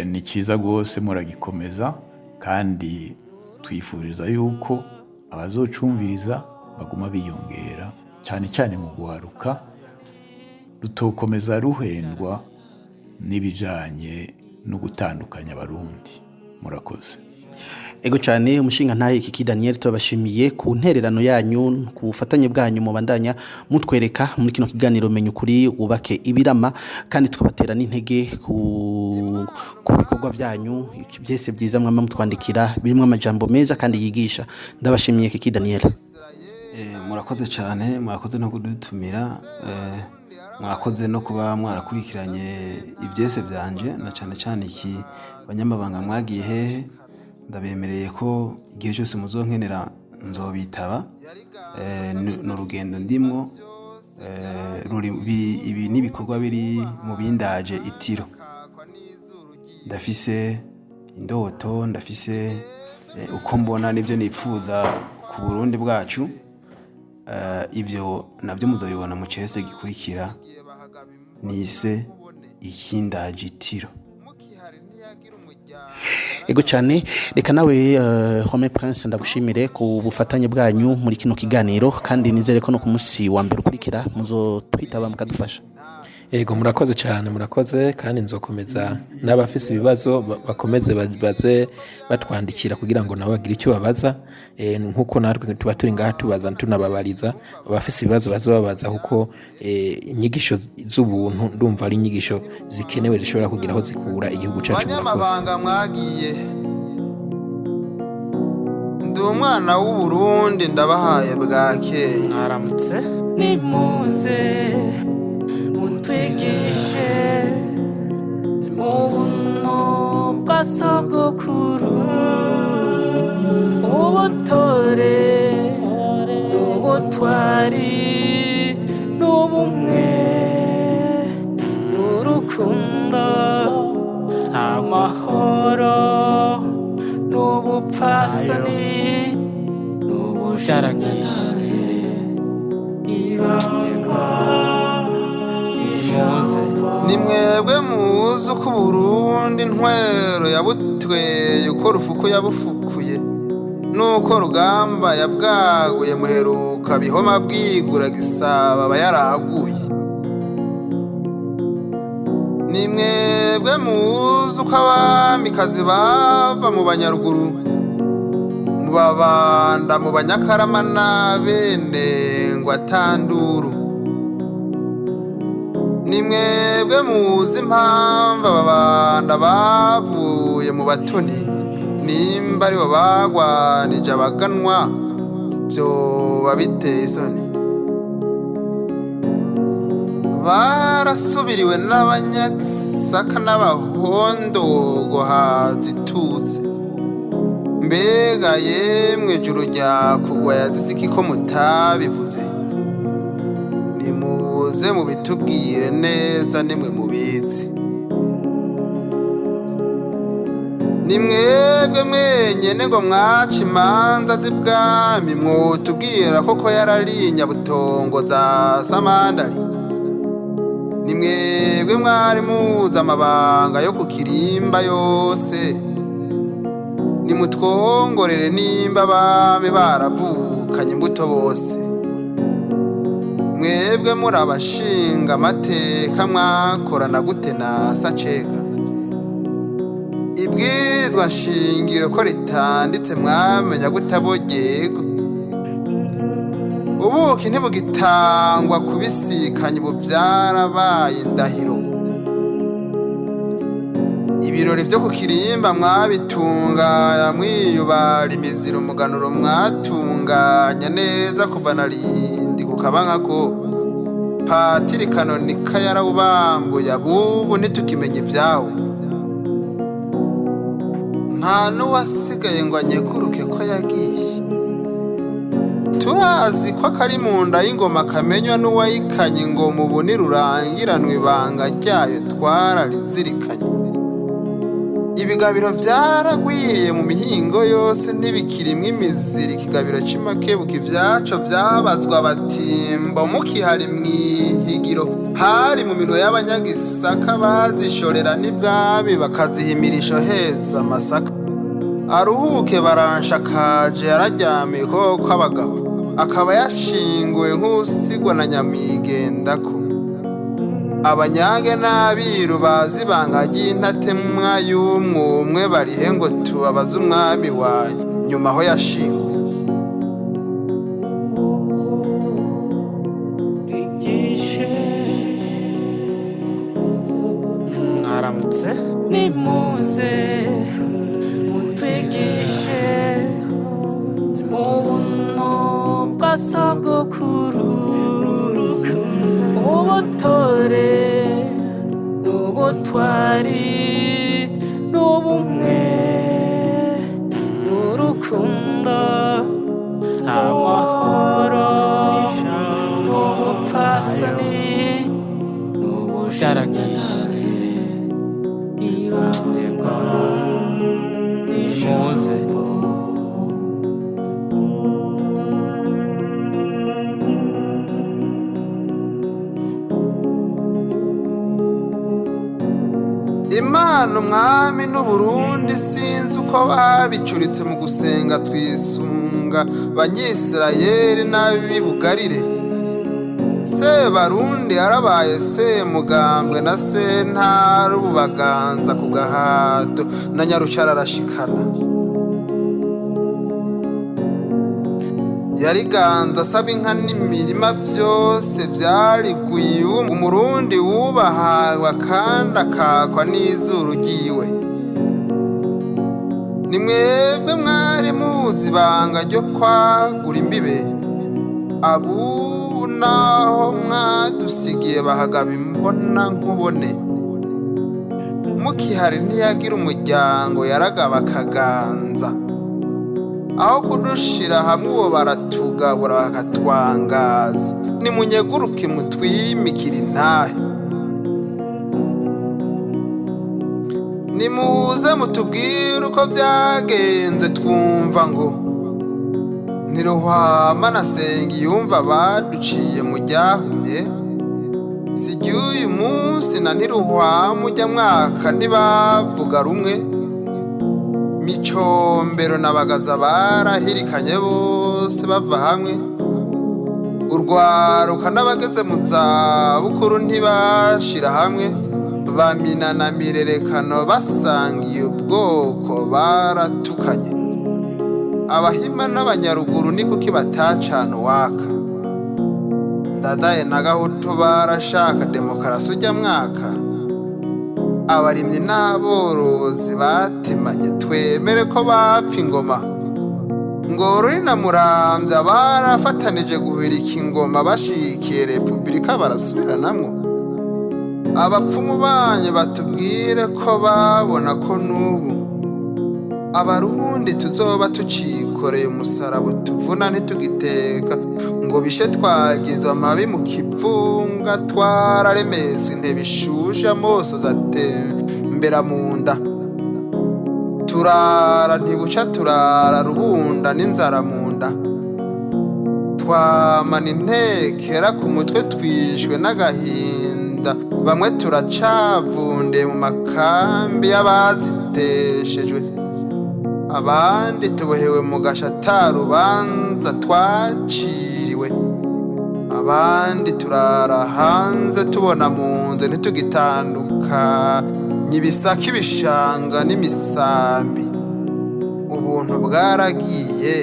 Speaker 9: Ni cyiza rwose, muragikomeza, kandi twifuriza yuko abazocumviriza baguma biyongera, cyane cyane mu guharuka rutokomeza ruhendwa n'ibijanye no gutandukanya Abarundi. Murakoze.
Speaker 6: Ego cyane, umushinga ntahe Kiki Daniel, turabashimiye ku ntererano yanyu, ku bufatanye bwanyu mubandanya mutwereka muri kino kiganiro Menya Ukuri Wubake Ibirama, kandi tukabatera n'intege ku bikorwa byanyu byese byiza mwama mutwandikira, birimo amajambo meza kandi yigisha. Ndabashimiye, Kiki Daniel.
Speaker 8: Murakoze cyane, murakoze no kudutumira, mwakoze no kuba mwarakurikiranye ibyese byanje, na cyane cyane iki "Banyamabanga mwagiye hehe". Ndabemereye ko igihe cyose muzonkenera nzobitaba. Ni urugendo ndimwo, ibi ni ibikorwa biri mu bindaje itiro. Ndafise indoto, ndafise uko mbona n'ibyo nipfuza ku Burundi bwacu. Ibyo nabyo muzabibona mu cese gikurikira nise "Ikindaje itiro".
Speaker 6: Ego cyane. Reka nawe, Home Prince, ndagushimire ku bufatanye bwanyu muri kino kiganiro, kandi nizere ko no ku munsi wa mbere ukurikira muzotwitaba mukadufasha.
Speaker 7: Yego, murakoze cyane, murakoze. Kandi nzokomeza n'abafise ibibazo bakomeze baze batwandikira kugira ngo nabo bagire icyo babaza. Nkuko natwe tuba turi ngaha tubaza tunababariza, abafise ibibazo baze babaza, kuko inyigisho z'ubuntu ndumva ari inyigisho zikenewe, zishobora kugira aho zikura igihugu cyacu. Murakoze.
Speaker 11: Banyamabanga mwagiye, ndi umwana w'Uburundi, ndabahaye bwakeye.
Speaker 10: Mwaramutse. Nimuze mutwigishe ubuntu bwa sogokuru, ubutore n'ubutwari n'ubumwe n'urukundo, amahoro n'ubupfasoni n'ubusharagije ibanga. Nimuze.
Speaker 11: Ni mwebwe muzi uko Uburundi ntwero yabutweye, uko Rufuku yabufukuye n'uko Rugamba yabwaguye, muheruka Bihoma bwigura Gisaba aba yaraguye. Ni mwebwe muzi uko abamikazi bava mu Banyaruguru, mu Babanda, mu Banyakarama n'abene ngo atanduru. Ni mwebwe muzi impamvu Ababanda bavuye mu Batoni, nimba aribo bagwanije abaganwa vyoba biteye isoni. Barasubiriwe n'Abanyagisaka n'Abahondogo hazitutse. Mbega yemwe, juru ryakugwa yazize iki ko mutabivuze? Nimuze mubitubwire neza, nimwe mubizi. Ni mwebwe mwenyene ngo mwaca imanza z'ibwami, mwotubwira koko yarari Nyabutongo za Samandari? Ni mwebwe mwari muzi amabanga yo ku kirimba yose, nimutwongorere nimba abami baravukanye imbuto bose. Mwebwe muri abashinga amateka, mwakorana gute na Sacega? Ibwirizwa nshingiro ko ritanditse, mwamenya gute abo ryego? Ubuki ntibugitangwa kubisikanya, ubu byarabaye indahiro. Ibirori vyo ku kirimba mwabitunganya mwiyubara imiziro, umuganuro mwatunganya neza kuva na rindi ku kabankako. Patiri Kanonika yarawubambuye, abubu ntitukimenya ibyawo. Nta n'uwasigaye ngo anyeguruke ko yagiye. Turazi ko akari mu nda y'ingoma kamenywa n'uwayikanye. Ingoma ubu nirurangiranwa, ibanga ryayo twararizirikanye. Ibigabiro vyaragwiriye mu mihingo yose, ntibikirimwo imiziri. Ikigabiro c'imakebuka ivyaco vyabazwa abatimbo mukihari mw'ihigiro, hari mu minwe y'Abanyagisaka bazishorera n'ibwami bakazihimirisha heza amasaka. Aruhuke baranshakaje, yararyamiye ukuboko kw'abagabo, akaba yashinguwe nk'usigwa na nyamwigendako. Abanyange n'abiru bazi ibanga ry'intatemwa y'umwumwe barihe ngo tubabaze umwami wa nyuma aho yashinguwe?
Speaker 10: Mwaramutse. Nimuze mutwigishe ubuntu bwa sogokuru, ubutore n'ubutwari n'ubumwe n'urukundo, amahoro n'ubupfasoni n'ubusharagije ibanga. Nimuze.
Speaker 11: Imana, umwami n'Uburundi sinzi uko babicuritse mu gusenga twisunga Banyisirayeli n'ab'i Bugarire. Sebarundi yarabaye Semugambwe na Sentare, ubu baganza ku gahato na Nyarucara arashikana. Yariganza asaba inka n'imirima byose byariguye Umurundi wubahawe kandi akakwa n'izuru ryiwe. Ni mwebwe mwari muzi ibanga ryo kwagura imbibe, abubu naho mwadusigiye bahagaba imbona nkubone. Mukihari ntiyagira umuryango, yaragaba akaganza. Aho kudushira hamwe uwo baratugabura bakatwangaza. Nimunyeguruke mutwimikire intahe. Nimuze mutubwire uko byagenze, twumva ngo ntiruhama na Nsengiyumva baduciye mu ryahumye. Si jy'uyu munsi na ntiruhama ujya mwaka ntibavuga rumwe. Micombero na Bagaza barahirikanye bose bava hamwe. Urwaruka n'abageze mu zabukuru ntibashira hamwe. Bamina na Mirerekano basangiye ubwoko baratukanye. Abahima n'Abanyaruguru ni kuki batacana uwaka? Ndadaye na Gahutu barashaka demokarasi ujya mwaka. Abarimyi n'aborozi batemanye twemere ko bapfa ingoma. Ngorori na Muramvya barafatanije guhirika ingoma bashikiye repubulika barasubiranamwo. Abapfumu banyu batubwire ko babona ko n'ubu Abarundi tuzoba tucikoreye umusaraba tuvuna ntitugiteka ngo bishe twagizwe amabi mu kivunga, twararemetswe intebe ishushe amoso zatembera mu nda. Turara ntibuca, turara rubunda n'inzara mu nda. Twamana intekera ku mutwe twishwe n'agahinda, bamwe turacavundiye mu makambi y'abaziteshejwe, abandi tubohewe mu gasha ata rubanza twaciriwe, abandi turara hanze tubona mu nzu ntitugitandukanye ibisaka ibishanga n'imisambi. Ubuntu bwaragiye,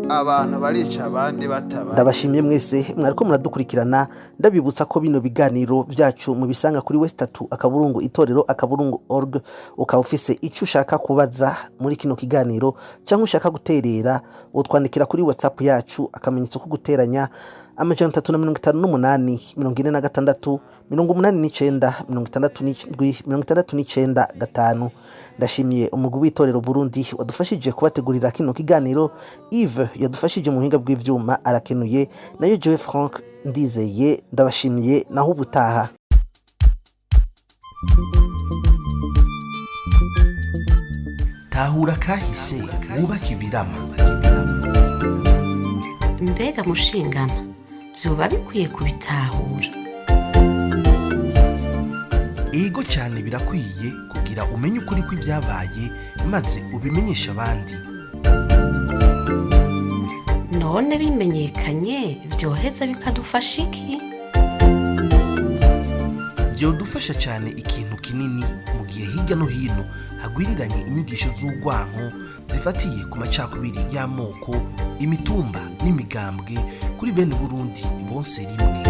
Speaker 11: abantu barica abandi batabara.
Speaker 6: Ndabashimiye mwese mwariko muradukurikirana. Ndabibutsa ko bino biganiro vyacu mubisanga kuri westatu akaburungu itorero akaburungu org. Ukaba ufise ico ushaka kubaza muri kino kiganiro cyangwa ushaka guterera, utwandikira kuri WhatsApp yacu akamenyetso ko guteranya 358 46 89 67 69 5. Ndashimiye umugwi w'itorero Burundi wadufashije kubategurira kino kiganiro. Yves yadufashije mu buhinga bw'ivyuma arakenuye, nayo Joe Frank Ndizeye ndabashimiye, naho ubutaha.
Speaker 1: Tahura kahise wubake ibirama.
Speaker 2: Mbega mushingana vyoba bikwiye kubitahura?
Speaker 1: Ego cyane, birakwiye kugira umenye ukuri kw'ibyabaye maze ubimenyeshe abandi.
Speaker 2: None bimenyekanye vyoheza bikadufasha iki?
Speaker 1: Byodufasha cyane ikintu kinini mu gihe hirya no hino hagwiriranye inyigisho z'urwanko zifatiye ku macakubiri y'amoko, imitumba n'imigambwe kuri bene Burundi bose rimwe.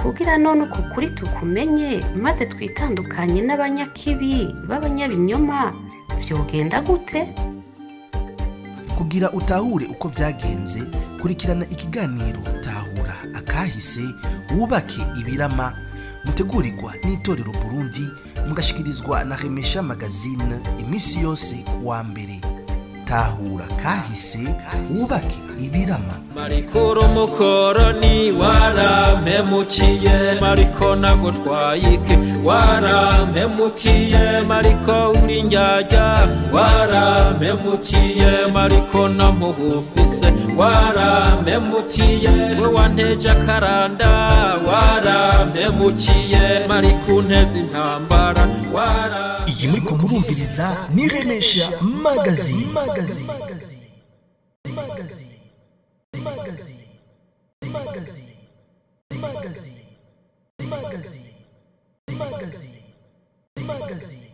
Speaker 2: Kugira none uku kuri tukumenye maze twitandukanye n'abanyakibi b'abanyabinyoma vyogenda gute?
Speaker 1: Kugira utahure uko byagenze, kurikirana ikiganiro Tahura akahise wubake ibirama, mutegurirwa n'itorero Burundi, mugashikirizwa na Remesha Magazine iminsi yose kuwa mbere. Tahura kahise wubake ibirama.
Speaker 3: Mariko umukoroni warampemukiye, Mariko nagutwaye iki? Warampemukiye Mariko, uri njyajya, warampemukiye Mariko, namuhufise, warampemukiye we wanteje akaranda, warampemukiye Mariko, unteze intambara, wara
Speaker 4: Iyi muriko murumviriza ni Remesha Magazine. Magazine. Magazine. Magazine. Magazine. Magazine. Magazine.